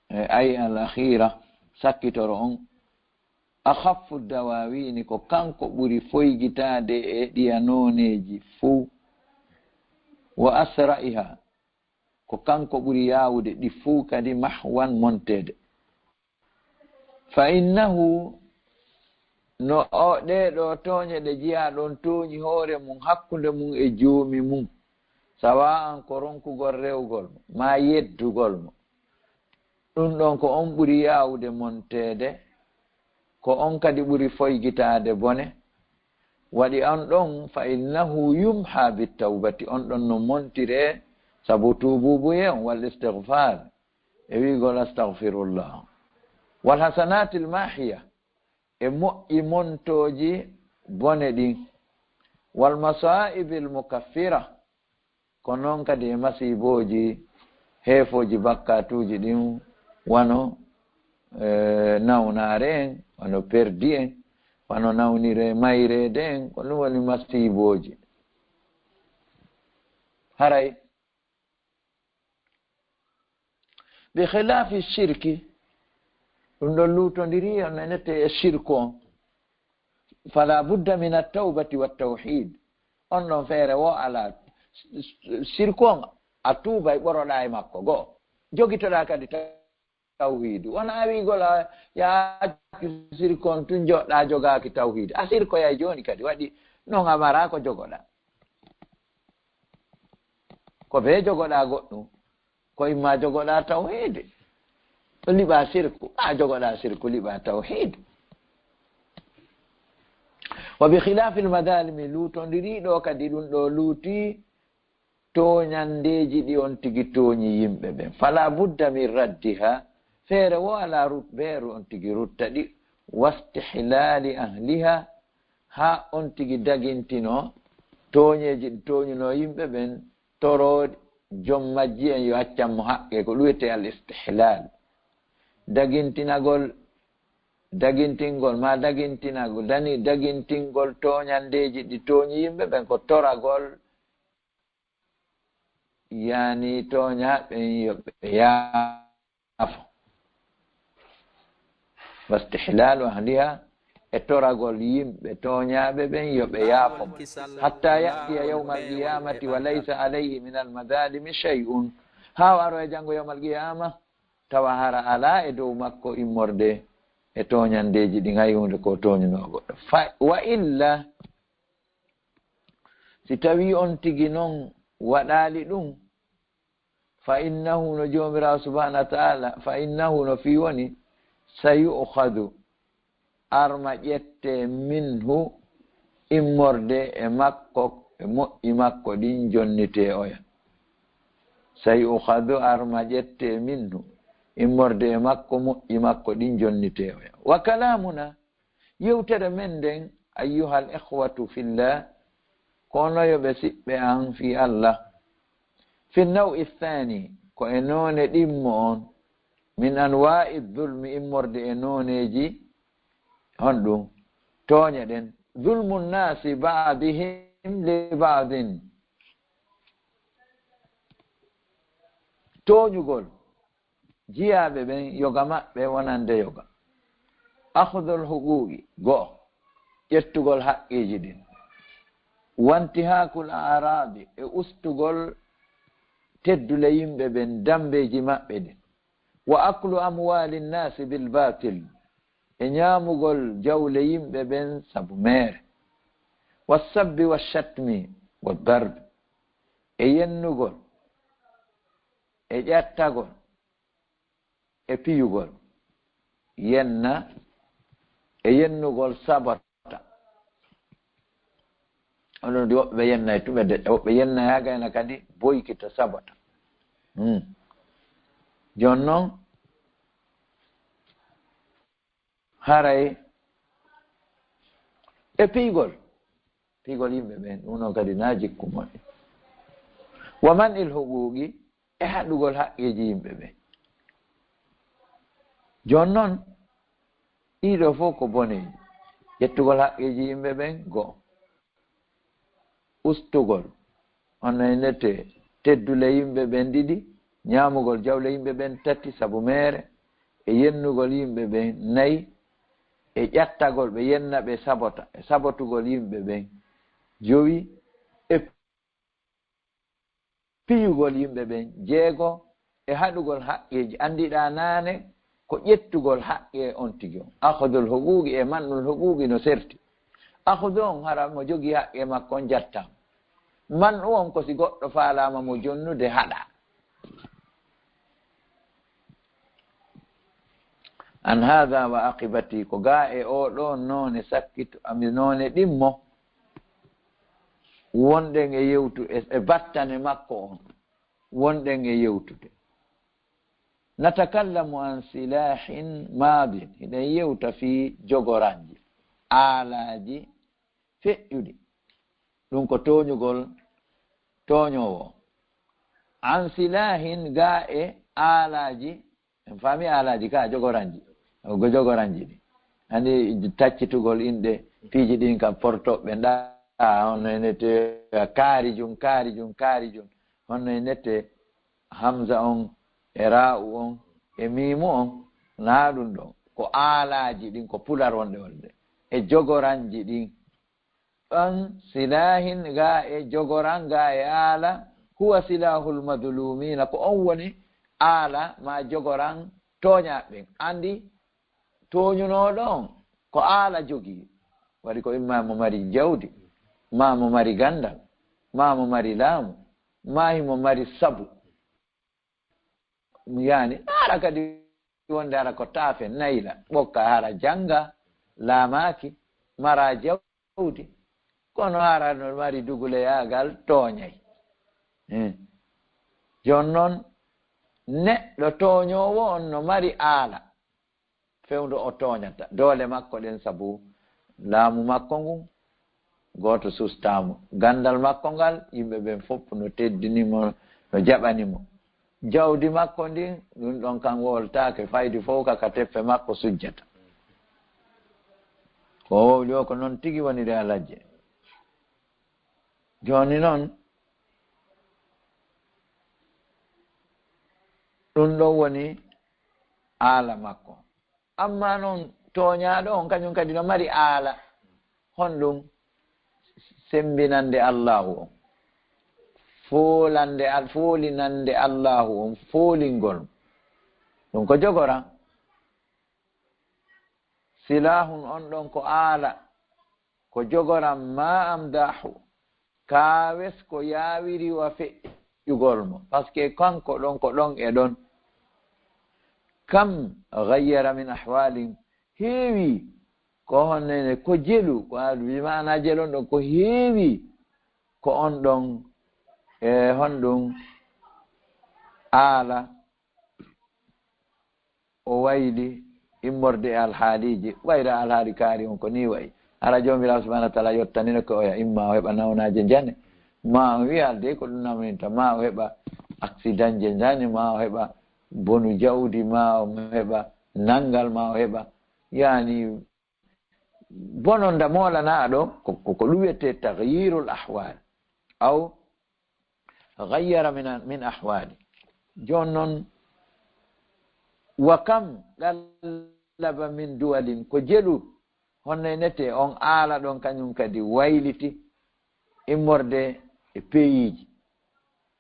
E, ay al akhira, sakkitoro on, akhaffu dawawini, ko kanko ɓuri foygitaade e ɗiya nooneeji fuu, wa asra'iha, ko kanko ɓuri yaawude ɗi fuu kadi mahwan monteede. Fa innahu, no o, ɗee ɗoo tooñe ɗe jiyaa ɗon tooñi hoore mum, hakkunde mum e joomi mum, sawa'an ko ronkugol rewgol mo, maa yeddugol mo, ɗum ɗon ko on ɓuri yaawude monteede, ko on kadi ɓuri foygitaade bone. Waɗi on ɗon, fa innahu yumha bittawbati, on ɗon no montire sabu tuubuubuye on, wal istighfar, e wi'gol astaghfirullah, wal hasanatil mahiya, e moƴƴi montooji bone ɗin, wal masaa'ibil mukaffira, ko noon kadi e masiibooji, heefooji bakkaatuuji ɗin, wano, eh, nawnaare en, wano perdi en, wano nawnire mayreede en, ko ɗum woni masiibooji. Haray, bi khilaafi shirki, ɗum ɗon luutondiri on nenete e shirku on. Fala budda min at-tawbati wat tawhid. On ɗon feere wo alaa. Shirku on, a tuubay, ɓoroɗaa e makko, go'o. Jogitoɗaa kadi tawhiidu. Wonaa wi'gol a, yaa accu sirkon tun, joɗɗaa jogaaki tawhiidu. A sirkoyay jooni kadi, waɗi non a maraa ko jogoɗaa. Ko bee jogoɗaa goɗɗum, ko imma jogoɗaa tawhiidu, liɓaa sirku, maa jogoɗaa sirku, liɓaa tawhiidu. Wa bi khilaafil madaalimi, luutondiri ɗo kadi, ɗum ɗo luuti tooñanndeeji ɗi on tigi tooñi yimɓe ɓen. Fala budda min raddiha, feere wo alaa rut-, beeru on tigi rutta ɗi, wastihlaali ahliha, haa on tigi dagintino tooñeeji ɗi tooñuno yimɓe ɓen, torooɗi jom majji en yo accan mo haqqe, ko ɗum wiyetee al istihlaal. Dagintinagol, dagintingol, maa dagintinagol, dani-, dagintingol tooñanndeeji ɗi tooñi yimɓe ɓen ko toragol, yani tooñaaɓe ɓen yo ɓe yaa-, yaafo. Wastihlaalu ahliha, e toragol yimɓe tooñaaɓe ɓen yo ɓe yaafo mo. Hatta ya'tiya yawmal qiyamati wa laysa alayhi min al madalimi shay'un. Haa o aro e janngo yawmal qiyama, tawa hara alaa e dow makko immorde e tooñandeeji ɗin hay huunde ko tooñunoo goɗɗo. Fa, wa illa, si tawii on tigi non waɗaali ɗum, fa innahu, no Joomiraawo subhanahu wa ta'ala, fa innahu, no fii woni, sa yu'khadu, arma ƴette, minhu, immorde e makko, e moƴƴi makko ɗin jonnitee oya. Sa yu'khadu, arma ƴette, minhu, immorde e makko, moƴƴi makko ɗin jonnitee oya. Wa kalamuna, yewtere men nden, ayyuhal ikhwatu fillah, ko onon yo ɓe siɓɓe an fii Allah. Fi naw'i thani, ko e noone ɗimmo on, min anwa'i dhulmi, immorde e nooneeji, honɗum? Tooñe ɗen. Dhulmu nnasi ba'dihim li ba'din. Tooñugol jiyaaɓe ɓen, yoga maɓɓe wonande yoga. Akhdhul huquqi, go'o, ƴettugol haqqeeji ɗin. Wantihakul a'radi, e ustugol teddule yimɓe ɓen, dambeeji maɓɓe ɗin. Wa aklu amwali nnasi bil batil, e ñaamugol jawle yimɓe ɓen sabu meere. Wa sabbi wa shatmi wa darbi, e yennugol, e ƴattagol, e piyugol, yenna, e yennugol sabota. Onon di woɓɓe yennay tume deƴƴa, woɓɓe yennay haa gayna kadi boykita sabota. Hmm. Jooni non, haray e piygol, piygol yimɓe ɓen, ɗum noon kadi na jikku moƴƴo. Wa man il huquqi, e haɗugol haqqeeji yimɓe ɓen. Jooni non, ɗiɗo fof ko boneeji. Ƴettugol haqqeeji yimɓe ɓen, go'o. Ustugol, hono e nete, teddule yimɓe ɓen, ɗiɗi. Ñaamugol jawle yimɓe ɓen, tati, sabu meere. E yennugol yimɓe ɓen, nayi. E ƴattagol ɓe, yenna ɓe, sabota, e sabotugol yimɓe ɓen, jowi. E piyugol yimɓe ɓen, jeego. E haɗugol haqqeeji. Anndiɗaa naane ko ƴettugol haqqe on tigi on. Akhdhul huquqi e man'ul huquqi no serti. Akhdhu on, hara mo jogii haqqe makko on jattaama. Man'u on, ko si goɗɗo faalaama mo jonnude, haɗa. An hadha wa aqibati, ko gaa e oo ɗoo noone sakkito, ami noone ɗimmo. Wonɗen e yewtu, e, e battane makko on. Wonɗen e yewtude. Natakallamu an silahin maadin. Hiɗen yewta fii jogoranji, aalaaji feƴƴuɗi. Ɗum ko tooñugol tooñoowo. An silahin, gaa e aalaaji. En faami aalaaji ka jogoranji. Ko jogoranji ɗi. Anndi taccitugol inɗe piiji ɗin kam portoɓe ndaa, hono ene te kaarijum, kaarijum, kaarijum. Hono ene te hamza on, e raa'u on, e miimu on, naa ɗum ɗon. Ko aalaaji ɗin, ko pular wonde wonde. E jogoranji ɗin. An silahin, gaa e jogoran, gaa e aala, huwa silahul madlumina, ko on woni aala ma jogoran tooñaaɓe ɓen. Anndi tooñunooɗo on ko aala jogii. Waɗi ko imma mo mari jawdi, ma mo mari ganndal, ma mo mari laamu, ma himo mari sabu. Mi yaani, hara kadi wonde hara ko taafe nayla, ɓokka hara jannga, laamaaki, mara jawdi. Kono hara no mari duguleyaagal tooñay. Eh. Jooni non, neɗɗo tooñoowo on no mari aala. Fewndo o tooñata doole makko ɗen, sabu laamu makko ngun, gooto sustaamo. Ganndal makko ngal, yimɓe ɓen fof no teddini mo, no jaɓani mo. Jawdi makko ndin, ɗum ɗon kan woltaake, faydi fof ka, ka teppe makko sujjata. Ko wowli o, ko non tigi woniri alajje. Jooni non, ɗum ɗon woni aala makko. Amma noon tooñaaɗo on kañum kadi no mari aala. Honɗum? Semmbinande Allaahu on, foolande Al-, foolinande Allaahu on foolingol. Ɗum ko jogoran. Silahun on ɗon ko aala, ko jogoran ma amdahu, kaawes ko yaawiri wa feƴƴugol mo. Parce que kanko ɗon ko ɗon e ɗon. Kam ghayyara min ahwalin, heewi ko honne, ko jelu, ko aadu, bi maana jelu on ɗon ko heewi ko on ɗon, e honɗum aala o wayli immorde e alhaaliiji, wayra alhaali kaari on ko nii wayi. Hara Joomiraaɗo subhaanahu wa taala yottanino ko oya, imma o heɓa nawnaaje njane, ma o wiya de ko ɗum nawninta, ma o heɓa accident je njane, ma o heɓa bonu jawdi, ma o heɓa nanngal, ma o heɓa, yaani, bononda moolanaaɗo, ko, ko, ko ɗum wiyetee taghyirul ahwal. Aw ghayyara min, min ahwali. Jooni noon, wa kam qallaba min duwalin, ko jelu, honno e nete on aala ɗon kañum kadi wayliti immorde e peyiiji,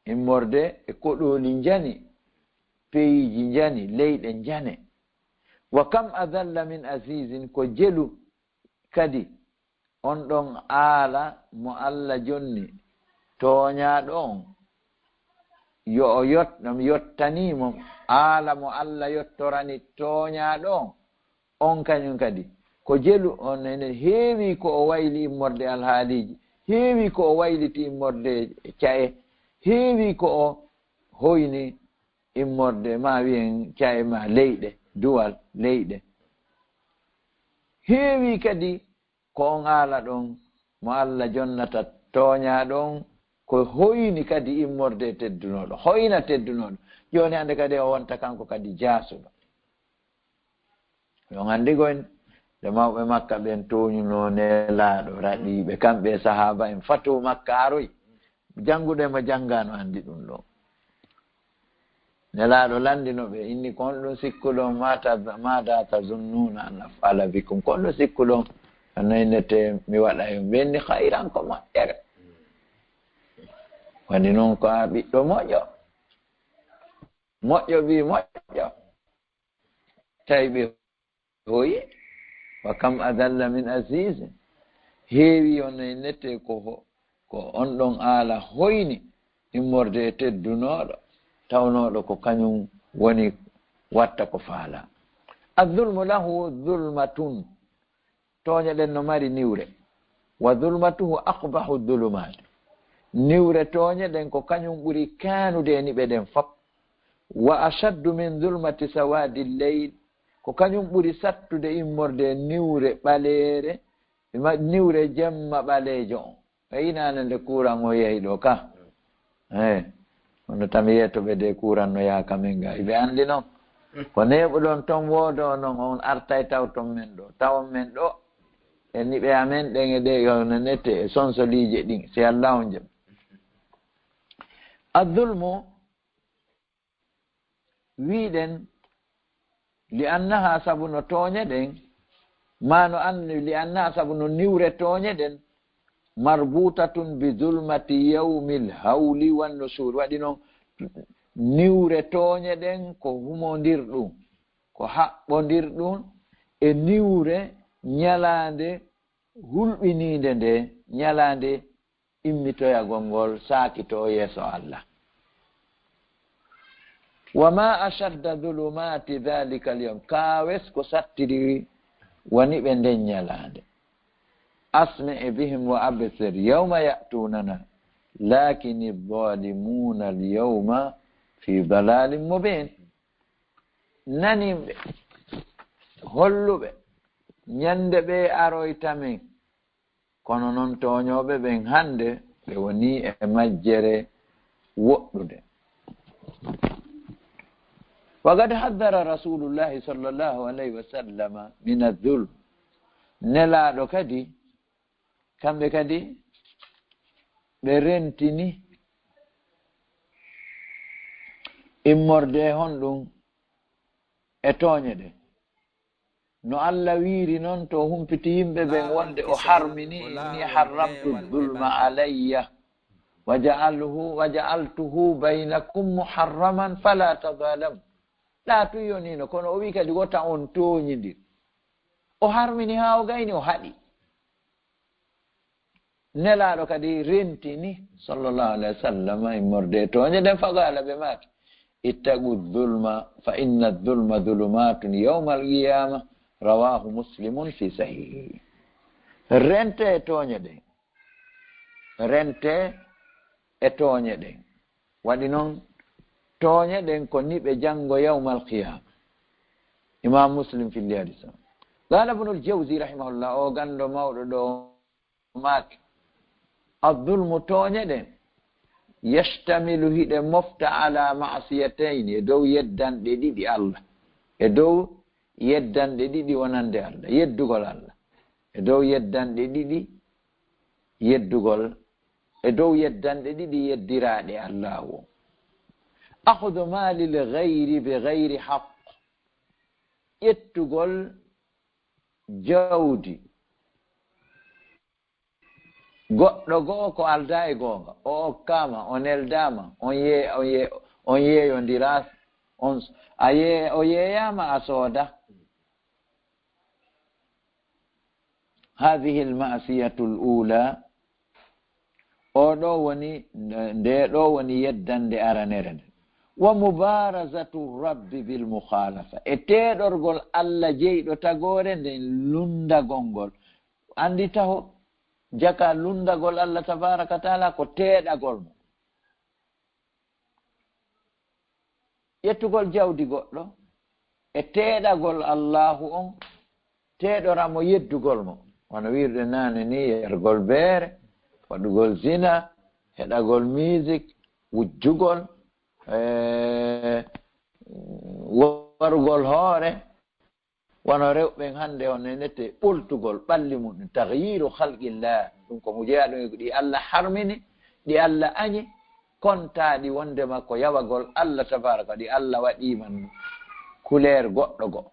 immorde e koɗooli njani, peyiiji njani, leyɗe njane. Wa kam adalla min azizin, ko jelu kadi on ɗon aala mo Alla jonni tooñaaɗo on, yo o yot-, ɗum yottanii mo, aala mo Alla yottorani tooñaaɗo on, on kañum kadi ko jelu, on ene heewi ko o wayli immorde alhaaliiji, heewi ko o wayliti immorde ca'e, heewi ko o hoyni immorde, ma wiyen, ca'e ma leyɗe, duwal leyɗe. Heewi kadi ko on aala ɗon mo Alla jonnata tooñaaɗo on, ko hoyni kadi immorde e teddunooɗo, hoyna teddunooɗo. Jooni hannde kadi o wonta kanko kadi jaasuɗo. Yo on anndi koyen, nde mawɓe Makka ɓen tooñunoo Nelaaɗo, raɗiiɓe, kamɓe e sahaaba en, fatu Makka aroy. Janngude mo janngaano anndi ɗum ɗo. Nelaaɗo lanndino ɓe, inni, "Ko honɗum sikkuɗon, ma ta-, maada tazunnuuna an af'ala bikum? Ko honɗum sikkuɗon, no innete mi waɗa e on?" Ɓe inni, "Khayran, ko moƴƴere." Waɗi noon ko a ɓiɗɗo moƴƴo. Moƴƴo ɓii moƴƴo. Tawi ɓe hoyi, wa kam adalla min aziz. Heewi on e nette ko ho-, ko on ɗon aala hoyni immorde e teddunooɗo, tawnooɗo ko kañum woni watta ko faala. Azulmu lahu zulmatun. Tooñe ɗen no mari niwre. Wa zulmatuhu aqbahu zulumaat. Niwre tooñe ɗen ko kañum ɓuri kaanude e niɓe ɗen fop. Wa ashaddu min zulmati sawaadi leyl. Ko kañum ɓuri sattude immorde e niwre ɓaleere, ma-, niwre jemma ɓaleejo on. E inaande nde kuuran o yehi ɗo ka. Eh, kono tami yeeto ɓe de kuuran no yaha ka men ga. Iɓe anndi noon. Ko neeɓuɗon toon woodo noon, on artay tawton men ɗo. Tawon men ɗo. E niɓe amen ɗen e ɗe yo no nete e sonsoliije ɗin. Si Allah on jam. Azulmu, wiɗen, li annaha, sabu no tooñe ɗen, ma no anni, li annaha, sabu no niwre tooñe ɗen, marbutatun bi zulmati yawmil hawli wan nushur. Waɗi noon, niwre tooñe ɗen ko humondir ɗum, ko haɓɓondir ɗum e niwre ñalaande hulɓiniinde nde, ñalaande immitoyagol ngol, saakitoo yeeso Allah. Wa ma ashadda zulumati dhalika al-yawm. Kaawes ko sattiri woni ɓe nden ñalaande. Asmi bihim wa absir yawma ya'tunana, lakin adh-dhalimuna al-yawma fi dalalin mubin. Naniiɓe, holluɓe, ñande ɓe aroyta men. Kono noon tooñooɓe ɓen hannde, ɓe wonii e majjere woɗɗude. Wa qad haddara Rasulullahi sallallahu alayhi wa sallama min az-zulm. Nelaaɗo kadi, kamɓe kadi, ɓe rentini immorde e honɗum? e tooñe ɗen. No Allah wiiri non to humpiti yimɓe ɓen wonde o harmini, "Inni harramtu dhulma alayya, wa ja'alhu, wa ja'altuhu baynakum muharraman fala tadhalamu." Ɗa tun yonino, kono o wi kadi wota on tooñindir. O harmini haa o gayni, o haɗi. Nelaaɗo kadi rentini, sallallahu alayhi wa sallam, immorde e tooñe ɗen, faqaala, ɓe maaki, "Ittaqu dhulma, fa inna dhulma dhulumatun yawmal qiyama." Rawahu Muslimun fi sahihi. Rente e tooñe ɗen. Rente e tooñe ɗen. Waɗi non, tooñe ɗen ko niɓe janngo yawmal qiyama. Imam Muslim filli hadis o. Qala Ibnul Jawzi rahimahullah, o ganndo mawɗo ɗo, maaki, "Adh-dhulmu, tooñe ɗen, yashtamilu, hiɗe mofta, ala ma'siyatayni, e dow yeddanɗe ɗiɗi Allah, e dow yeddanɗe ɗiɗi wonande Allah, yeddugol Allah, e dow yeddanɗe ɗiɗi yeddugol, e dow yeddanɗe ɗiɗi yeddiraaɗe Allah o. Akhdhu malil ghayri bi ghayri haqq, ƴettugol jawdi goɗɗo go'o ko aldaa e goonga, o okkaama, o neldaama, on ye-, on ye-, on yeeyondiraa, on s-, a ye-, o yeeyaama a sooda." Hadhihi al-ma'siyatu al-ula, o ɗo woni, nde ɗo woni yeddande aranere nden. Wa mubarazatu rabbi bil mukhalafa, e teeɗorgol Allah jeyɗo tagoore nden lundagol ngol. Anndi taho jaka lundagol Allah tabaraka wa taala ko teeɗagol mo. Ƴettugol jawdi goɗɗo e teeɗagol Allahu on, teeɗora mo yeddugol mo. Wano wiirde naane ni, yargol beere, waɗugol zina, heɗagol music, wujjugol, eh, warugol hoore, wano rewɓe ɓen hannde, on nenete ɓoltugol ɓalli mum, taghyiru khalqillah. Ɗum ko mo jeyaa ɗum e ɗi Allah harmini, ɗi Allah añi, kontaaɗi wondema ko yawagol Allah tabaraka, ɗi Allah waɗiima couleur goɗɗo go,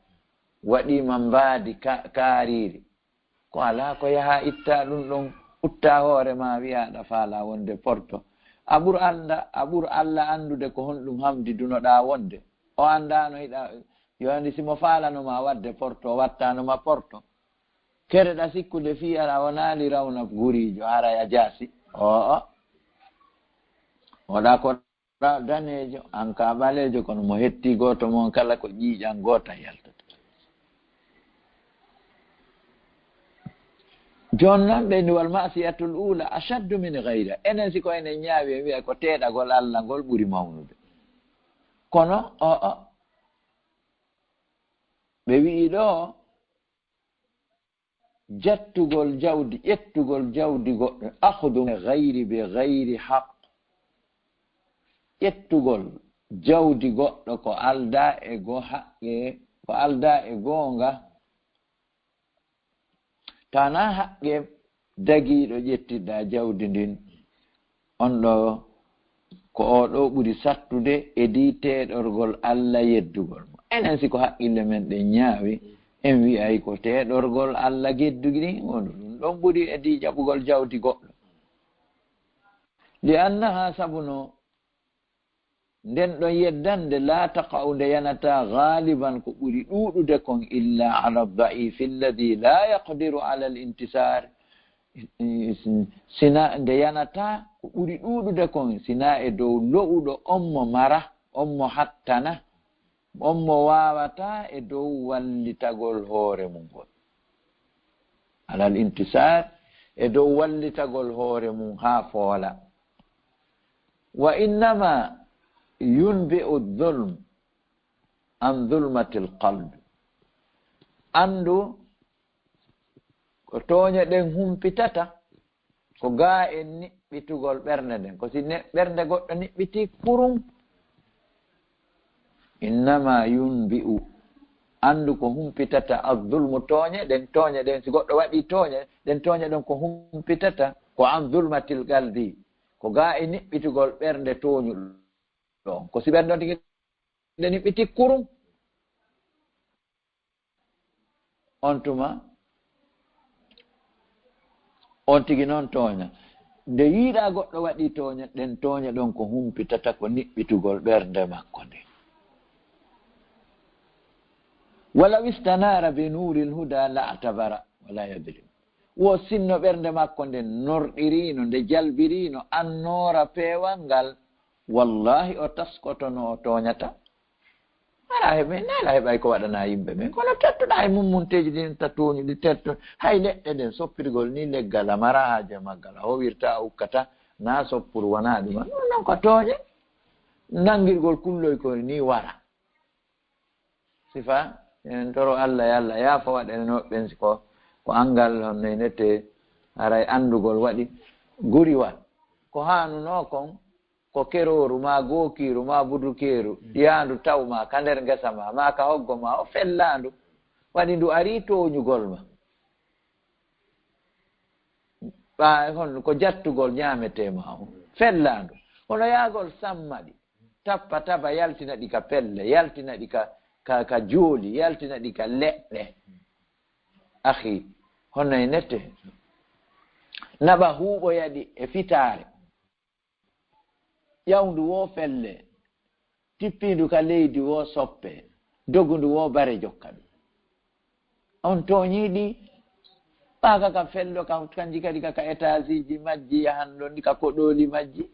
waɗiima mbaadi ka-, kaariiri. Ko alaa ko yaha itta ɗum ɗon, utta hoore ma, wi'a aɗa faala wonde porto. A ɓur annda, a ɓur Allah anndude ko honɗum hamdidunoɗaa wonde. O anndaano hiɗa, yo anndi si mo faalano ma waɗde porto, o wattaano ma porto. Kereɗa sikkude fii aɗa wonaali rawna guriijo, haray a jaasi. Oo'o. Oɗa ko ra-, daneejo, an ka ɓaleejo, kono mo hetti gooto mon kala ko ƴiiƴan gootan yaltata. Jooni noon ɓe ni wal ma'siyatul ula ashaddu min ghayriha. Enen si ko enen ñaawi en wi'a ko teeɗagol Allah ngol ɓuri mawnude. Kono, o, o, ɓe wi'i ɗo, jattugol jawdi, ƴettugol jawdi goɗɗo, akhdu min ghayri bi ghayri haqq. Ƴettugol jawdi goɗɗo ko aldaa e go haqqe, ko aldaa e goonga. Tanaa haqqe dagiiɗo ƴettiɗaa jawdi ndin, on ɗo ko oo ɗo ɓuri sattude e di teeɗorgol Allah yeddugol mo. Enen si ko haqqille men ɗen ñaawi, en wi'ay ko teeɗorgol Allah geddugi ɗin, on ɗum ɗon ɓuri e di jaɓugol jawdi goɗɗo. Li annaha, sabu no nden ɗon yeddande, laa taqa'u, nde yanataa, ghaaliban, ko ɓuri ɗuuɗude kon, illa ala da'ifi alladhi laa yaqdiru ala al-intisar. Sina nde yanataa, ko ɓuri ɗuuɗude kon, sina e dow lo'uɗo on mo mara, on mo hattana, on mo waawataa e dow wallitagol hoore mum ngol. Ala al-intisar, e dow wallitagol hoore mum haa foola. Wa innama yunbi'u dhulm an dhulmatil qalb. Anndu ko tooñe ɗen humpitata, ko gaa e niɓɓitugol ɓernde nden. Ko si ne-, ɓernde goɗɗo niɓɓiti kurum. Innama yunbi'u, anndu ko humpitata, adh-dhulmu, tooñe ɗen, tooñe ɗen, si goɗɗo waɗi tooñe ɗen, tooñe ɗen ko humpitata, ko an dhulmatil qalbi, ko gaa e niɓɓitugol ɓernde tooñuɗo on. Ko si ɓernde on tigi nde niɓɓiti kurum. On tuma, on tigi noon tooña. Nde yiiɗaa goɗɗo waɗi tooña, ɗen tooña ɗon ko humpitata ko niɓɓitugol ɓernde makko nden. Walaw istanaara bi nuuril huda la atabara wala yadlim. Wo sinno ɓernde makko nden norɗiriino, nde jalbiriino annoora peewal ngal, wallahi o taskotono, o tooñata. Alaa heɓe, alaa heɓay ko waɗanaa yimɓe ɓen. Kono tedduɗaa e mummunteeji ɗin ta tooñuɗi, teddu-, hay leɗɗe ɗen, soppirgol ni leggal, a mara haaje maggal, a howirta, a ukkata, na soppuru wonaa ɗum. Ɗum non ko tooñe. Nanngirgol kulloy ko ni wara. Sifa, en toro Allah, yo Allah yaafo waɗen woɓɓen si ko, ko anngal on nete, haray anndugol waɗi guriwal. Ko haanunoo kon, ko kerooru, maa gookiiru, maa budukeeru, yaandu taw maa ka nder ngesa maa, maa ka hoggo maa, o fellaandu. Waɗi ndu arii tooñugol ma. Ɓaa, hon ko jattugol ñaametee maa on. Fellaandu. Hono yaagol sammaɗi. Tappa taba, yaltina ɗi ka pelle, yaltina ɗi ka, ka, ka jooli, yaltina ɗi ka leɗɗe. Akhi, hono e nette. Naɓa huuɓoya ɗi e fitaare. Ƴawndu wo felle, tippiindu ka leydi wo soppe, dogundu wo bare jokka ɗum. On tooñii ɗi, ɓaaka ka fello, ka, kanji kadi ka, ka etaasiiji majji, yahan ɗon ka koɗooli majji.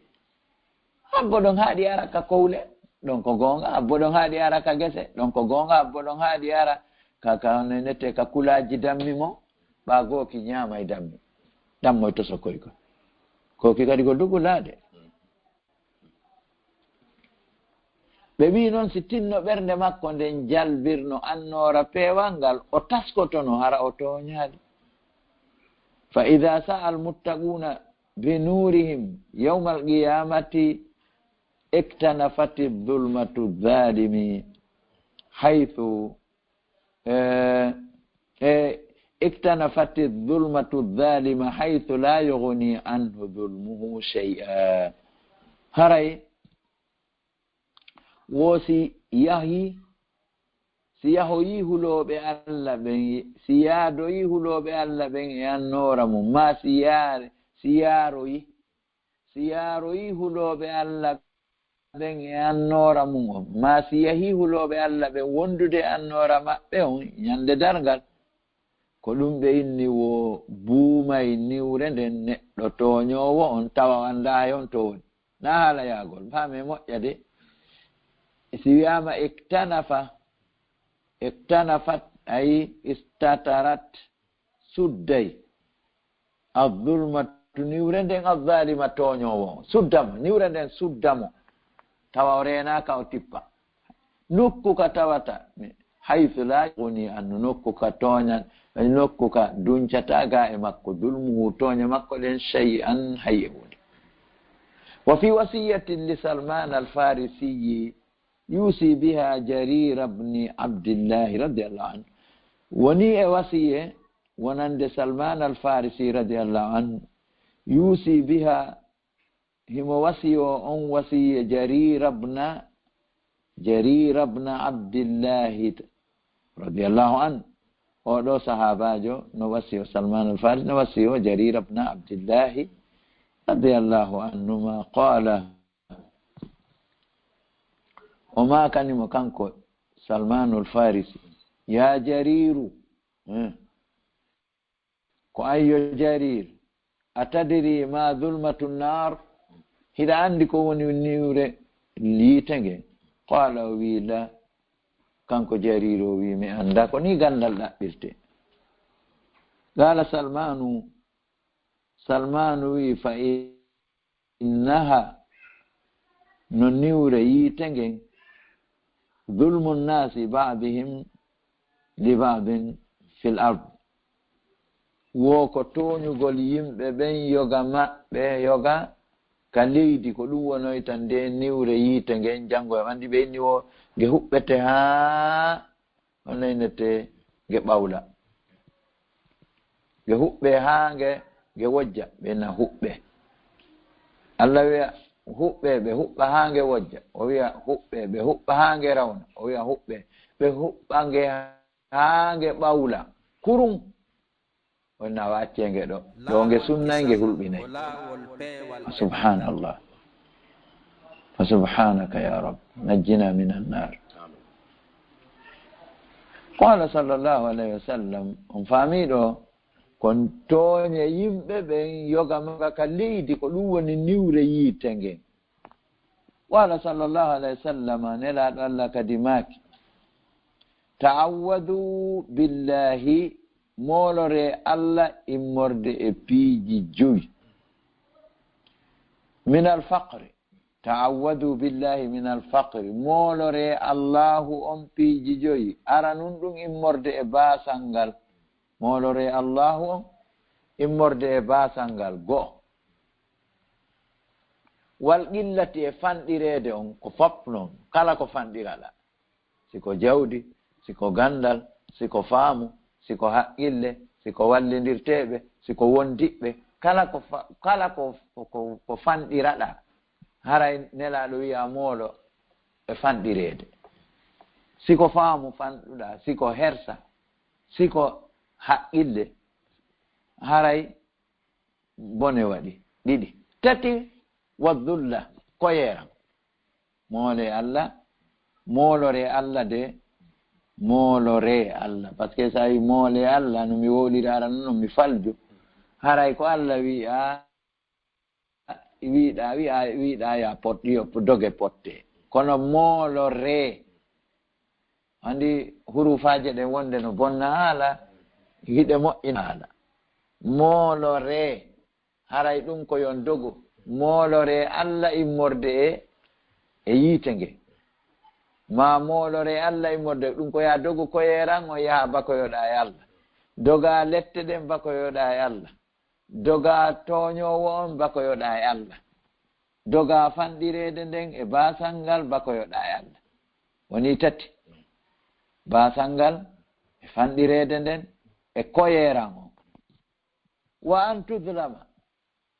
Habbo ɗon haa ɗi ara ka kowle, ɗon ko goonga, habbo ɗon haa ɗi ara ka gese, ɗon ko goonga, habbo ɗon haa ɗi ara ka, ka nete ka kulaaji dammi mo, ɓaa gooki ñaama e dammi. Dammo e toso koy ko. Kooki kadi ko dugulaade. Ɓe wi'i noon si tinno ɓernde makko nden jalbirno annoora peewal ngal, o taskotono hara o tooñaali. Fa idaa sa'a al-muttaquuna bi nuurihim yawmal qiyaamati iktanafati zulmatu zaalimi haythu, eh, eh, iktanafati zulmatu zaalima haythu laa yughni anhu zulmuhu shay'a. Haray wo si yahi, si yahoyii hulooɓe Alla ɓen, si yaadoyii hulooɓe Alla ɓen e annoora mum, maa si yaare, si yaaroyii, si yaaroyii hulooɓe Alla ɓen e annoora mum on, maa si yahii hulooɓe Alla ɓen wondude e annoora maɓɓe on ñande darngal, ko ɗum ɓe inni wo buumay niwre nden neɗɗo tooñoowo on, tawa o anndaa hay on to woni. Na haala yaagol, faamee moƴƴa de. Si wiyaama iktanafa, iktanafat, ay istatarat, sudday. Azzulmatu, niwre nden, azzaalima, tooñoowo on. Sudda mo, niwre nden sudda mo. Tawa o reenaaka, o tippa. Nokku ka tawata, haythu laa yughni anhu, nokku ka tooñan, nokku ka duncata ga e makko, zulmuhu, tooñe makko ɗen, shay'an, hay e huunde. Wa fi wasiyatin li Salman al-Farisiyi yusi biha Jarir ibn Abdillahi radiyallahu anhu. Woni e wasiye wonande Salman al-Farisi radiyallahu anhu, yusi biha, himo wasiyo on wasiye Jarir ibn, Jarir ibn Abdillahi radiyallahu anhu. Oo ɗoo sahaabaajo no wasiyo Salman al-Farisi, no wasiyo Jarir ibn Abdillahi radiyallahu anhuma. Qala, o maakani mo kanko Salmanul Farisi, ya Jariru, eh, ko an yo Jarir, a tadri ma zulmatu nar? Hiɗa anndi ko woni niwre yiite nge? Qala, o wi, la. Kanko Jariru o wi, mi annda. Ko ni ganndal ɗaɓɓirte. Qala Salmanu, Salmanu wi, fa innaha, no niwre yiite ngen, zulmu nnasi ba'dihim li ba'din fil ard. Wo ko tooñugol yimɓe ɓen yoga maɓɓe, yoga ka leydi, ko ɗum wonoyta nde niwre yiite ngen. Janngo en anndi ɓe inni wo nge huɓɓete haa, hono innete, nge ɓawla. Nge huɓɓe haa nge, nge wojja, ɓe na huɓɓe. Alla wiya huɓɓe, ɓe huɓɓa haa nge wojja. O wiya huɓɓe, ɓe huɓɓa haa nge rawna. O wiya huɓɓe, ɓe huɓɓa nge haa nge ɓawla. kurum. Wonna o accee nge ɗo. Ɗo nge sunnay, nge hulɓinay. Subhanallah. Fa subhanaka ya Rabb. Najjina minan nar. Qala sallallahu alayhi wa sallam, on faamii ɗo, kon tooñe yimɓe ɓen yoga maga ka leydi, ko ɗum woni niwre yiite ngen. Qala sallallahu alayhi wa sallam, Nelaaɗo Allah kadi maaki, ta'awwadu billahi, moolore Allah immorde e piiji jowi. Min al faqri, ta'awwadu billahi min al faqri, moolore Allahu on piiji jowi. Aranun ɗum immorde e baasal ngal, moolore Allahu on immorde e baasal ngal go'o. Wal qillati, e fanɗireede on, ko fop non, kala ko fanɗiraɗaa. Si ko jawdi, si ko ganndal, si ko faamu, si ko haqqille, si ko wallindirteeɓe, si ko wondiɓɓe, kala ko fa-, kala ko, ko, ko fanɗiraɗaa, haray Nelaaɗo wi'a moolo e fanɗireede. Si ko faamu fanɗuɗaa, si ko hersa, si ko haqqille, haray bone waɗi. Ɗiɗi. Tati, wa dhulla, koyeeran. Moole Allah, moolore Allah de, moolore Allah. Parce que so a wi moole Allah, no mi wowlira arano, no mi faljo. Haray ko Allah wi'a, wiɗa, wi'a, wiɗa ya pot-, yo doge potte. Kono moolore. Andi hurufaaje ɗen wonde no bonna haala, hiɗe moƴƴina haala. Moolore. Haray ɗum ko yon dogo. Moolore Allah immorde e, e yiite nge. Ma moolore Allah immorde, ɗum ko ya dogo koyeeran on yaha bakoyoɗa e Allah. Doga lette ɗen bakoyoɗa e Allah. Doga tooñoowo on bakoyoɗa e Allah. Doga fanɗireede nden e baasal ngal bakoyoɗa e Allah. Woni tati. Baasal ngal e fanɗireede nden e koyeeran on. Wa an tudlama.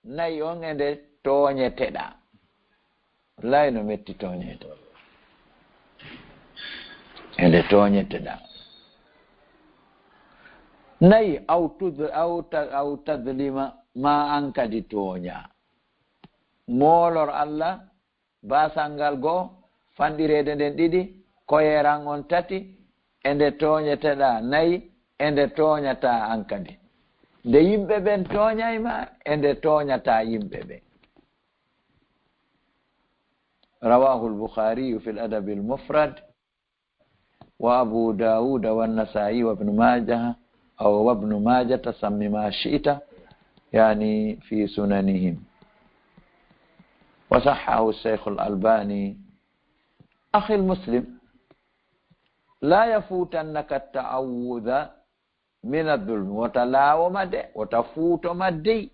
Nayi on e nde tooñeteɗaa. Wallahi no metti tooñeede. E nde tooñeteɗaa. Nayi, aw tud-, aw ta-, aw tadlima, ma an kadi tooñaa. Moolor Allah, baasal ngal go'o, fanɗireede nden ɗiɗi, koyeeran on tati, e nde tooñeteɗaa nayi, e nde tooñataa an kadi. Nde yimɓe ɓen tooñay ma, e nde tooñataa yimɓe ɓen. Rawahu al-Bukhari fi al-Adab al-Mufrad, وأبو داود والنسائي وابن ماجه، أو وابن ماجة، سم ما شئت، يعني في سننهم. وصححه الشيخ الألباني. أخي المسلم، لا يفوتنك التعوذ من الظلم. Wota laawo ma de, wota fuuto ma dey.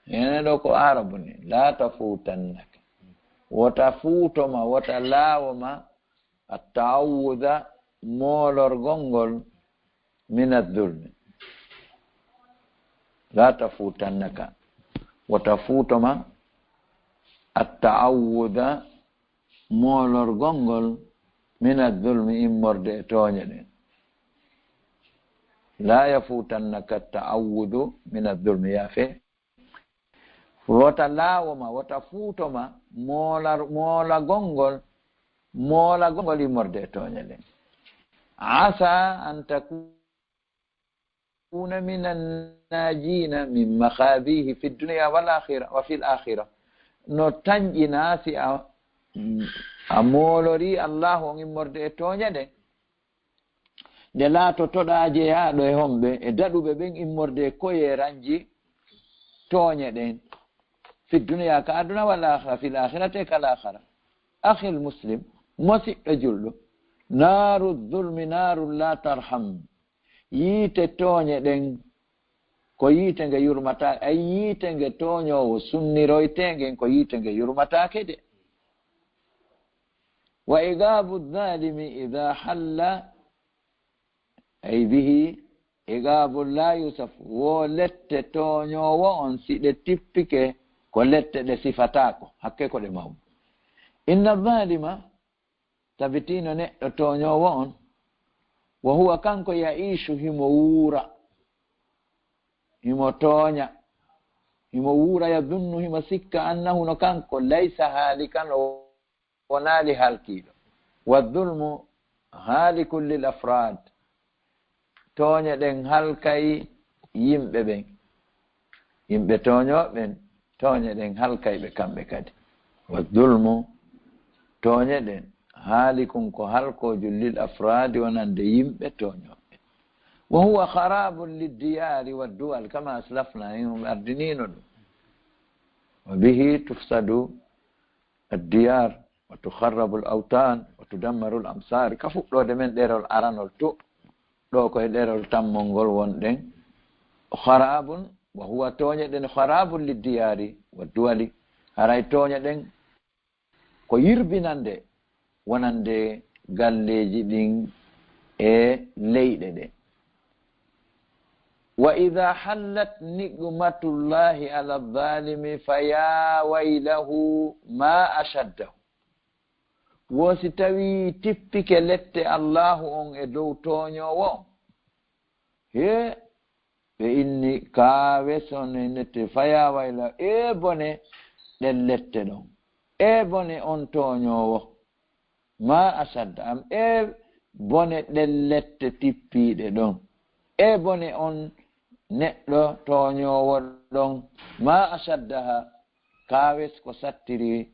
Ene ɗo ko Arabu ni, لا تفوتنك. Wota fuuto ma, wota laawo ma, التعوذ, moolorgol ngol, من الظلم. لا تفوتنك. Wota fuuto ma, التعوذ, moolorgol ngol, من الظلم, immorde e tooñe ɗen. لا يفوتنك التعوذ من الظلم, yaafe. Wota laawo ma, wota fuuto ma, moolar-, moolagol ngol, moolagol ngol immorde e tooñe ɗen. عسى أن تكون من الناجين من مخازيه في الدنيا والآخرة، وفي الآخرة. No tanƴinaa si a, a moolorii Allaahu on immorde e tooñe ɗen. Nde laatotoɗaa jeyaaɗo e homɓe, e daɗuɓe ɓen immorde e koyeeranji tooñe ɗen. في الدنيا, ka aduna, والآخرة, في الآخرة, e ka laakhara. أخي المسلم, musiɗɗo julɗo, نار الظلم نار لا ترحم. Yiite tooñe ɗen, ko yiite nge yurmataa-, ay, yiite nge tooñoowo sunniroytee ngen, ko yiite nge yurmataake de. وعقاب الظالم إذا حل، أي به عقاب لا يوصف. Wo lette tooñoowo on, si ɗe tippike, ko lette ɗe sifataako, hakke ko ɗe mawɗe. إن الظالم, tabitino neɗɗo tooñoowo on, Wa huwa, kanko, ya'iishu, himo wuura, himo tooña, himo wuura, yadunnu, himo sikka, annahu, no kanko, laysa haalikan, o wonaali halkiiɗo. Wa zulmu haalikun lil afraad, tooñe ɗen halkay yimɓe ɓen. Yimɓe tooñooɓe ɓen, tooñe ɗen halkay ɓe kamɓe kadi. Wa zulmu, tooñe ɗen, haalikun, ko halkoojun, lil afraadi, wonande yimɓe tooñooɓe. Wa huwa kharaabun lid diyaari wad duwal, kama aslafna, en on ardiniino ɗum. Wa bihi tufsadu ad diyaar, wa tukharrabu al awtaan, wa tudammaru al amsaar. Ka fuɗɗoode men ɗerol aranol to, ɗo ko e ɗerol tammol ngol wonɗen. Kharaabun, wa huwa, tooñe ɗen, kharaabun lid diyaari wad duwali. Haray tooñe ɗen ko yirbinande wonande galleeji ɗin e leyɗe ɗen. Wa idaa hallat ni'matullaahi ala zaalimi fa yaa waylahu maa ashaddahu. Wo si tawii tippike lette Allaahu on e dow tooñoowo on, hee, ɓe inni kaaweso ne nette, fa yaa wayla, ee bone ɗen lette ɗon, ee bone on tooñoowo, maa ashadda am, ee bone ɗen lette tippiiɗe ɗon, ee bone on neɗɗo tooñoowo ɗon, maa ashaddaha, kaawes ko sattiri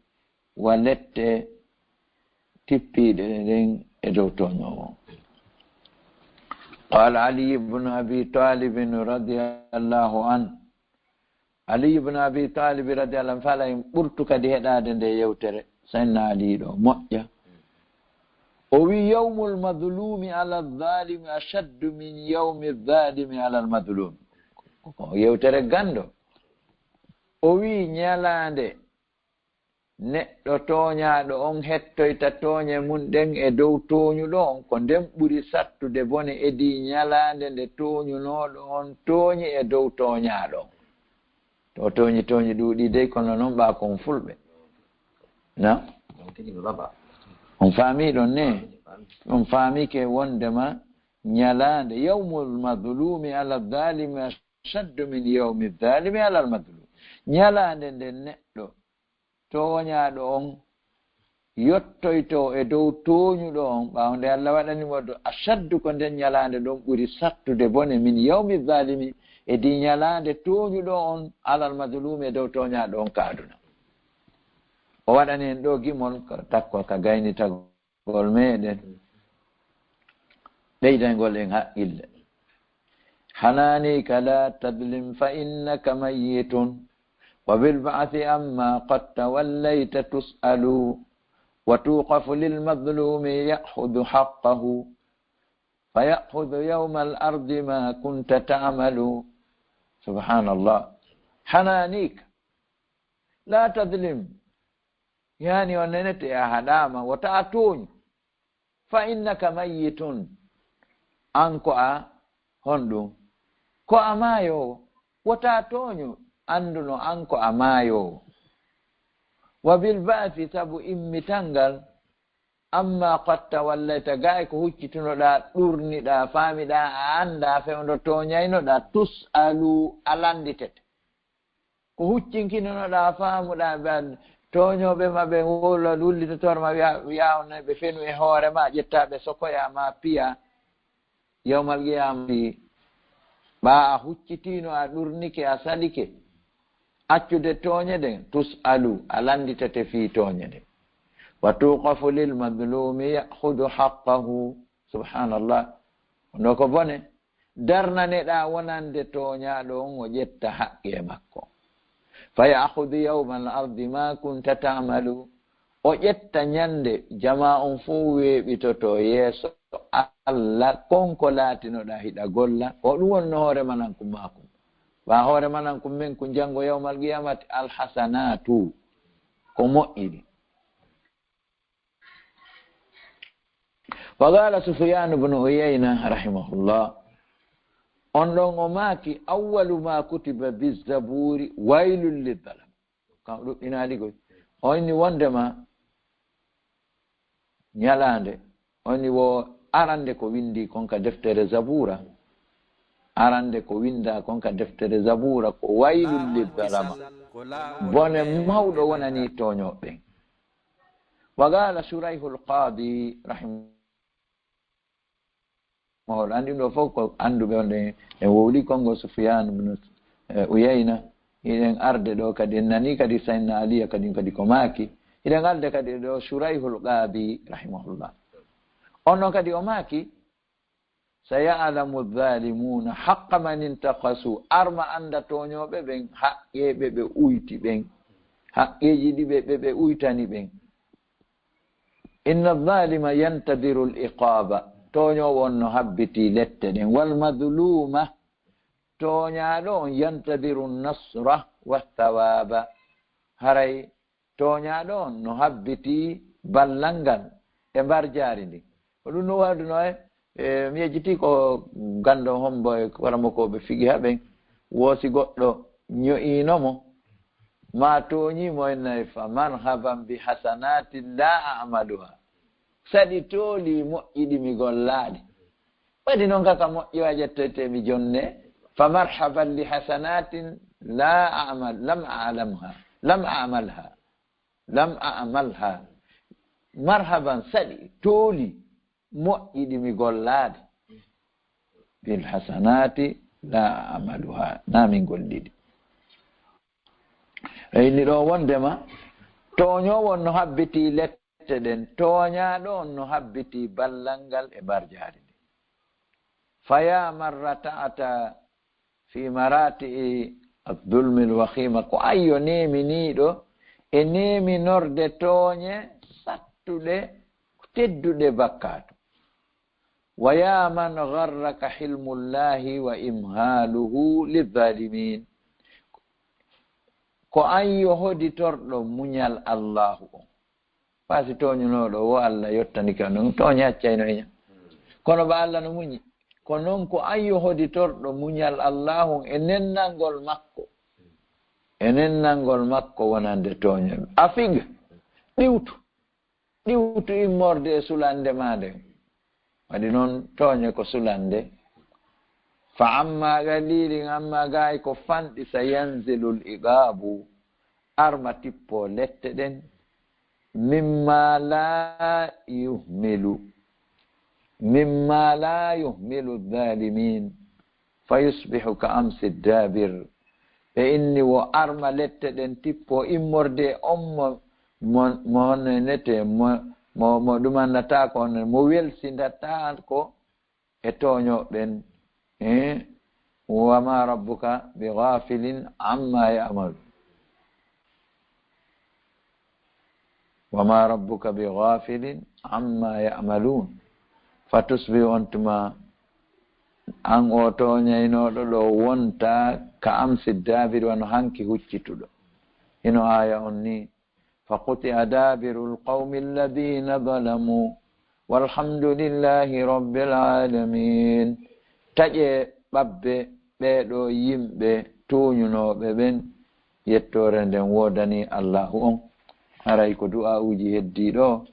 wa lette tippiiɗe ɗen e dow tooñoowo. Qaala Ali ibn Abi Talib radiyallahu anhu. Ali ibn Abi Talib radiyallahu anhu, fala en ɓurtu kadi heɗaade nde yewtere. Sayyidina Ali ɗo moƴƴa. O wi, "Yawmul mazlumi ala zalimi ashaddu min yawmi zalimi ala al mazlum." Ko yewtere ganndo. O wi, "Ñalaande neɗɗo tooñaaɗo on hettoyta tooñe mun ɗen e dow tooñuɗo on, ko nden ɓuri sattude bone edii ñalaande nde tooñunooɗo on tooñi e dow tooñaaɗo on." To tooñi, tooñi ɗuuɗi dey, kono non ɓa kon fulɓe. Na? On faamii ɗon ne? On faamike wondema ñalaande, "Yawmul mazlumi ala zalimi ashaddu min yawmi zalimi ala al mazlum." Ñalaande nden neɗɗo tooñaaɗo on yottoyto e dow tooñuɗo on, ɓaawo nde Allah waɗani mo do ashaddu, ko nden ñalaande ɗon ɓuri sattude bone, min yawmi zalimi, edii ñalaande tooñuɗo on, alal mazlumi, e dow tooñaaɗo on ka aduna. O waɗani en ɗo gimol ka takko ka gaynitagol meɗen. Ɓeydangol en haqqille. Hananika la tadlim fa innaka mayyitun. وبالبعث عما قد توليت تسأل، وتوقف للمظلوم يأخذ حقه، فيأخذ يوم العرض ما كنت تعمل. سبحان الله. Hananika la tadlim. Yani on nenete a haɗaama, wota a tooñu. Fa innaka mayyitun, an ko a honɗum? Ko a maayoowo. Wota tooñu, annduno an ko a maayoowo. Wa bil ba'si, sabu immital ngal, amma qad tawallayta, ga e ko huccitunoɗaa, ɗurniɗaa, faamiɗaa, a anndaa fewndo tooñaynoɗaa, tus'alu, a lannditete. Ko huccinkinonoɗaa, faamuɗaa ɓe an-, tooñooɓe ma ɓen, wowla lullitotoor ma, wiya, wiya on ne ɓe fenu e hoore ma, ƴettaa ɓe sokoyaa ma, piyaa. Yawmal qiyaama fii, ɓaa a huccitiino, a ɗurnike, a salike accude tooñe ɗen, tus'alu, a lannditete fii tooñe ɗen. Wa tuqafu lil mazlumi ya'khudhu haqqahu. Subhanallah. Kono ko bone. Darnaneɗaa wonande tooñaaɗo on, o ƴetta haqqe makko. Fa ya'khudhu yawmal ardi ma kunta ta'malu. O ƴetta ñande jamaa on fow weeɓitoto yeeso Allah, kon ko laatinoɗaa hiɗa golla. Ko ɗum wonno hoore manankun maakun. Ɓaa hoore manankun men kun janngo yawmal qiyamati, alhasanatu, ko moƴƴi ɗin. Wa qala Sufyanu bnu Uyayna rahimahullah, on ɗon o maaki, "Awwalu ma kutiba bi zaburi waylun lidhalam." Kam ɗuɗɗinaali goy. O inni wondema ñalaande, o inni wo arande ko windi kon ka deftere Zabura. Arande ko winda kon ka deftere Zabura ko waylul lil zalama. Bone mawɗo wonani tooñooɓe ɓen. Wa qala Shurayhul Qadi rahimahullah. Anndi ɗo fof ko annduɓe on ɗen, en wowli konngol Sufyan ibn, eh, Uyayna. Hiɗen arde ɗo kadi, en nani kadi Sayyidina Aliya kadi, kadi ko maaki. Hiɗen arde kadi ɗo Shurayhul Qadi rahimahullah. On noon kadi o maaki, "Saya'lamu zalimuna haqqa man intaqasu." Arma annda tooñooɓe ɓen, haqqeeɓe ɓe uyti ɓen. Haqqeeji ɗi ɓe, ɓe, ɓe uytani ɓen. "Inna zalima yantadiru l-iqaba." Tooñoowo on no habbiti lette ɗen. "Wal mazluma." Tooñaaɗo on "yantadiru nasra wa thawaba." Haray tooñaaɗo on no habbiti ballal ngal e mbarjaari ndin. Ko ɗum no waɗuno e, e, mi yejjiti ko ganndo hombo e karamokooɓe fiqiha ɓen, woo si goɗɗo ño'iino mo, ma tooñii mo, en nayi, "Fa marhaban bi hasanatin la a'maluha." Saɗi tooli moƴƴi ɗi mi gollaali. Waɗi noon kaka moƴƴi wa ƴettoyte mi jonne. "Fa marhaban li hasanatin la a'mal, lam a'lamha, lam a'malha, lam a'malha." Marhaban saɗi tooli moƴƴi ɗi mi gollaali. "Bil hasanati la a'maluha." Na min golliɗi. Eyni ɗo wondema tooñoowo on no habbiti lette ɗen, tooñaaɗo on no habbiti ballal ngal e mbarjaari ndin. Fa ya marra ta'ata fi marati'i az-zulmi al-wakhima, ko ayyo neeminiiɗo e neeminorde tooñe sattuɗe, tedduɗe bakkaatu. Wa ya man gharraka hilmullahi wa imhaluhu lizzalimin. Ko an yo hoditorɗo muñal Allahu on. Faa si tooñunooɗo wo Allah yottanike on, ɗum tooñe accayno e ñam. Kono ba Allah no muñi. Ko noon ko an yo hoditorɗo muñal Allahu on e nennangol makko. E nennangol makko wonande tooñe. A figa, ɗiwtu. Ɗiwtu immorde e sulande maa nden. Waɗi noon tooñe ko sulande. Fa amma qalilin, amma gaay ko fanɗi, sa yanzilul iqaabu, arma tippo lette ɗen. Mimma la yuhmilu, mimma la yuhmilu zalimin, fa yusbihu ka amsi dabir. Ɓe inni wo arma lette ɗen tippo immorde e on mo, mo, mo honno nete, mo, mo, mo ɗumannataako, on mo welsindataako e tooñooɓe ɓen. Eh? Wa ma rabbuka bi ghafilin amma ya'malu. Wa ma rabbuka bi ghafilin amma ya'malun. Fa tusbihu, on tuma, an o tooñaynooɗo ɗo wonta ka amsi dabir, wano hanki huccituɗo. Hino aya on ni, "Fa quti'a dabirul qawmi alladhina zalamu, walhamdulillahi rabbil alamin." Taƴe ɓabbe ɓeeɗo yimɓe tooñunooɓe ɓen, yettoore nden woodani Allahu on. Haray ko du'aa'uuji heddii ɗo,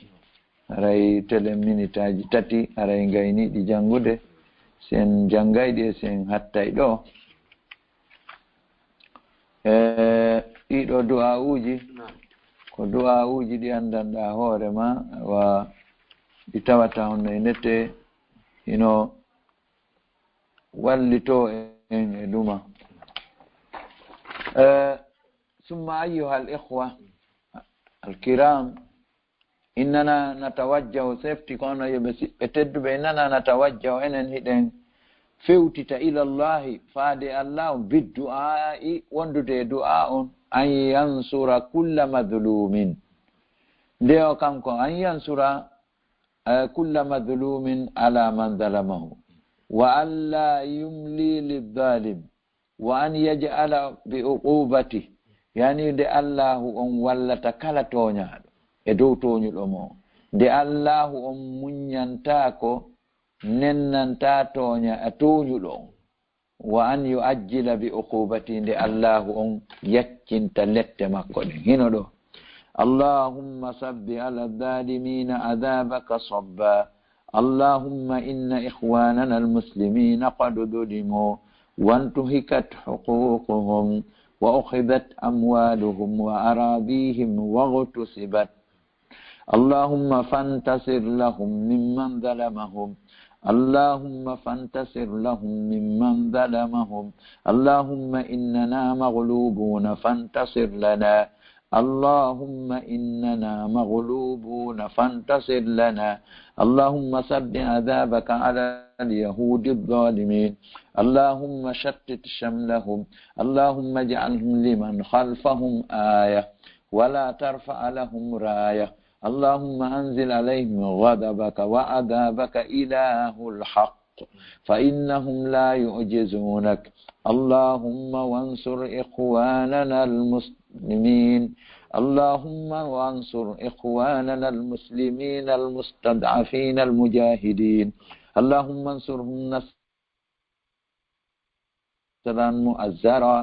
haray telen minitaaji tati, haray ngayni ɗi janngude, si en janngay ɗi e si en hattay ɗo. E ɗiɗo du'aa'uuji, ko du'aa'uuji ɗi anndanɗaa hoore ma, wa ɗi tawata honno e nete, hino wallito en e ɗuma. Eh, summa ayyuha al ikhwa al kiram, innana natawajjahu, sefti kono yo ɓe siɓɓe tedduɓe, innana natawajjahu, enen hiɗen fewtita ila Allahi, faade Allah on, biddu'aa'i, wondude e du'a on, an yansura kulla madlumin. Nde o kanko, an yansura eh, kulla madlumin ala man zalamahu, wa alla yumli lidhalim, wa an yaj'ala bi uqubati, yani nde Allahu on wallata kala tooñaaɗo e dow tooñuɗo mo, nde Allahu on muññantaako, nennanta tooña-, tooñuɗo on. Wa an yu'ajjila bi uqubati, nde Allahu on yaccinta lette makko ɗen. Hino ɗo, Allahumma sabbi ala dhalimina adhabaka sabba. اللهم إن إخواننا المسلمين قد ظلموا وانتهكت حقوقهم وأخذت أموالهم وأراضيهم واغتصبت. اللهم فانتصر لهم ممن ظلمهم. اللهم فانتصر لهم ممن ظلمهم. اللهم إننا مغلوبون فانتصر لنا. اللهم إننا مغلوبون فانتصر لنا. اللهم صب عذابك على اليهود الظالمين. اللهم شتت شملهم. اللهم اجعلهم لمن خلفهم آية ولا ترفع لهم راية. اللهم أنزل عليهم غضبك وعذابك إله الحق، فإنهم لا يعجزونك. اللهم وانصر إخواننا المسلمين. اللهم وانصر إخواننا المسلمين المستضعفين المجاهدين. اللهم انصرهم نصرا مؤزرا.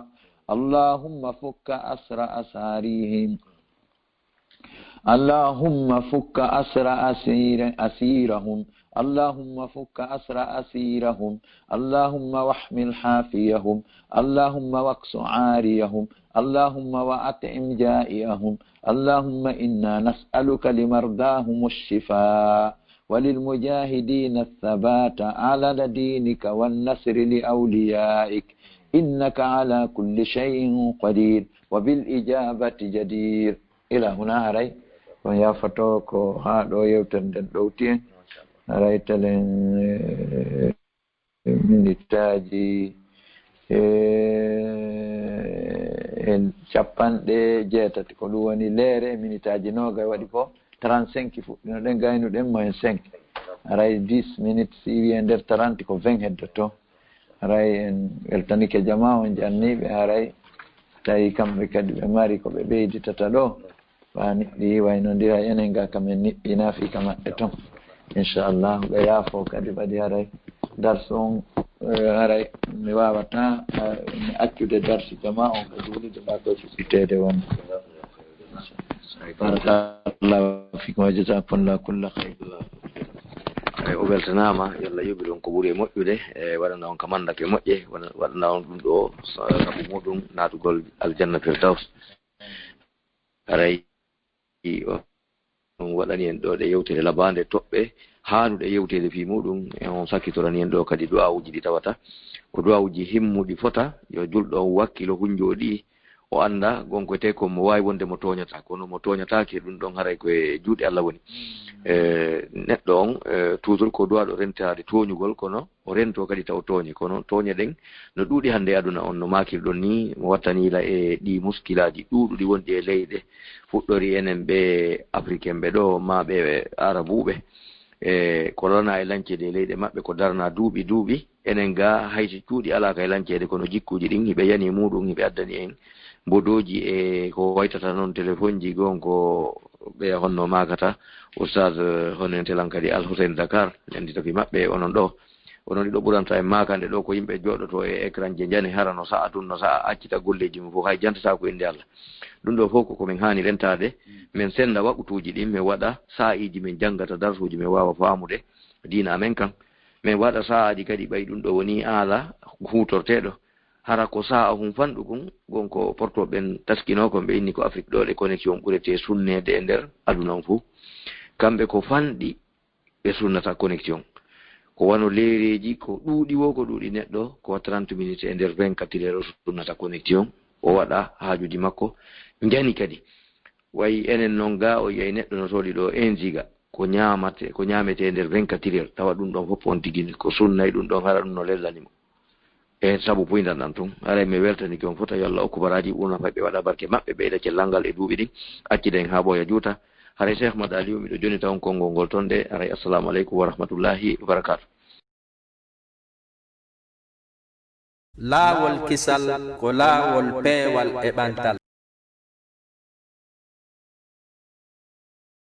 اللهم فك أسر أساريهم. اللهم فك أسر أسير أسيرهم. اللهم فك أسر أسيرهم. اللهم واحمل حافيهم. اللهم واكس عاريهم. اللهم وأطعم جائعهم. اللهم إنا نسألك لمرضاهم الشفاء وللمجاهدين الثبات على دينك والنصر لأوليائك إنك على كل شيء قدير وبالإجابة جدير. Ila huna haray on yafoto ko haa ɗo yewtere nden ɗowti en. Haray telen, eh, minitaaji, eh, en capanɗe jeetati, ko ɗum woni leere e minitaaji noogay, waɗi ko trente-cinq fuɗɗino ɗen, gaynuɗen moins cinq. Haray dix minutes, si iwi e nder trente, ko vingt heddoto. Haray en weltanike jama on janniiɓe, haray tawi kamɓe kadi ɓe mari ko ɓe ɓeyditata ɗo. Ɓa niɓɓi waynondira enen ga kam en niɓɓina fii ka maɓɓe ton. Inchallah, ɓe yaafo kadi ɓadi haray darsu on, eh, haray mi wawata, eh, mi accude darsu jama on ka juulirde ma ko fuɗɗiteede won. Barakallahu fikum wa jazakumullahu kulla khayr. Ay, o weltanaama, yo Allah yoɓi ɗon ko ɓuri e moƴƴude, e waɗana on ka mandake moƴƴe, waɗa-, waɗana on ɗum ɗo sa-, sabu muɗum naatugol aljanna firdaws. Haray o ɗum waɗani en ɗo ɗe yewtere labaande toɓɓe haanuɗe yewteede fii muɗum, e on sakkitorani en ɗo kadi du'aawuji ɗi tawata ko du'aawuji himmuɗi fota, yo julɗo on wakkilo hunjoo ɗi, o annda gonko te ko mo waawi wonde mo tooñata, kono mo tooñataake, ɗum ɗon haray ko e juuɗe Allah woni. E, neɗɗo on, e, toujours ko du'aaɗo rentaade tooñugol, kono o rento kadi taw tooñe, kono tooñe ɗen no ɗuuɗi hannde e aduna on, no maakirɗon ni, mo wattaniila e ɗi muskilaaji ɗuuɗuɗi wonɗi e leyɗe, fuɗɗori enen ɓe Africain ɓe ɗo, maa ɓe Arabuuɓe, e ko lana e lanceede e leyɗe maɓɓe, ko darna duuɓi duuɓi, enen ga hay so cuuɗi alaa kay lanceede, kono jikkuuji ɗin hiɓe yani e muɗum, hiɓe addani en mbodooji e ko waytata noon telefonji gon ko ɓe honno maakata, Oustaz, eh, hono en telan kadi Al Hussein Dakar, en ndito ki maɓɓe onon ɗo. Onon ɗiɗo ɓuranta en maakande ɗo ko yimɓe jooɗoto e écran je njani hara no sa'a tun, no sa'a accita golleji mum fof, hay jantata ko innde Allah. Ɗum ɗo fof ko ko min haani rentaade, min senda waqutuuji ɗin, min waɗa saa'iiji min janngata darsuuji, min waawa faamude diina amen kan. Min waɗa saa'aaji kadi ɓay ɗum ɗo woni aala huutorteeɗo. Hara ko sa'a hun fanɗu kun, gon ko porto ɓen taskinoo kon ɓe inni ko Afrik ɗo ɗe connexion ɓuretee sunneede e nder aduna on fof. Kamɓe ko fanɗi ɓe sunnata connexion. Ko wano leereeji, ko ɗuuɗi wo, ko ɗuuɗi neɗɗo, ko wa trente minutes e nder vingt-quatre heures o sunnata connexion, o waɗa haajuuji makko, njani kadi. Way enen non ga o yiyay neɗɗo no soodi ɗo un giga, ko ñaamate, ko ñaametee nder vingt-quatre heures, tawa ɗum ɗon fof on tigi ko sunna e ɗum ɗon hara ɗum no lellani mo. E sabu puyndan ɗan tun, haray mi weltanike on fota, yo Allah okku baraaji ɓurna fay ɓe waɗa barke maɓɓe, ɓeyda cellal ngal e duuɓi ɗin, accida en haa ɓooya juuta. Haray Cheikh Mad Aliou, miɗo jonita on konngol ngol ton de, haray assalamu aleykum wa rahmatullahi wa barakatuh. Laawol kisal ko laawol peewal e ɓantal.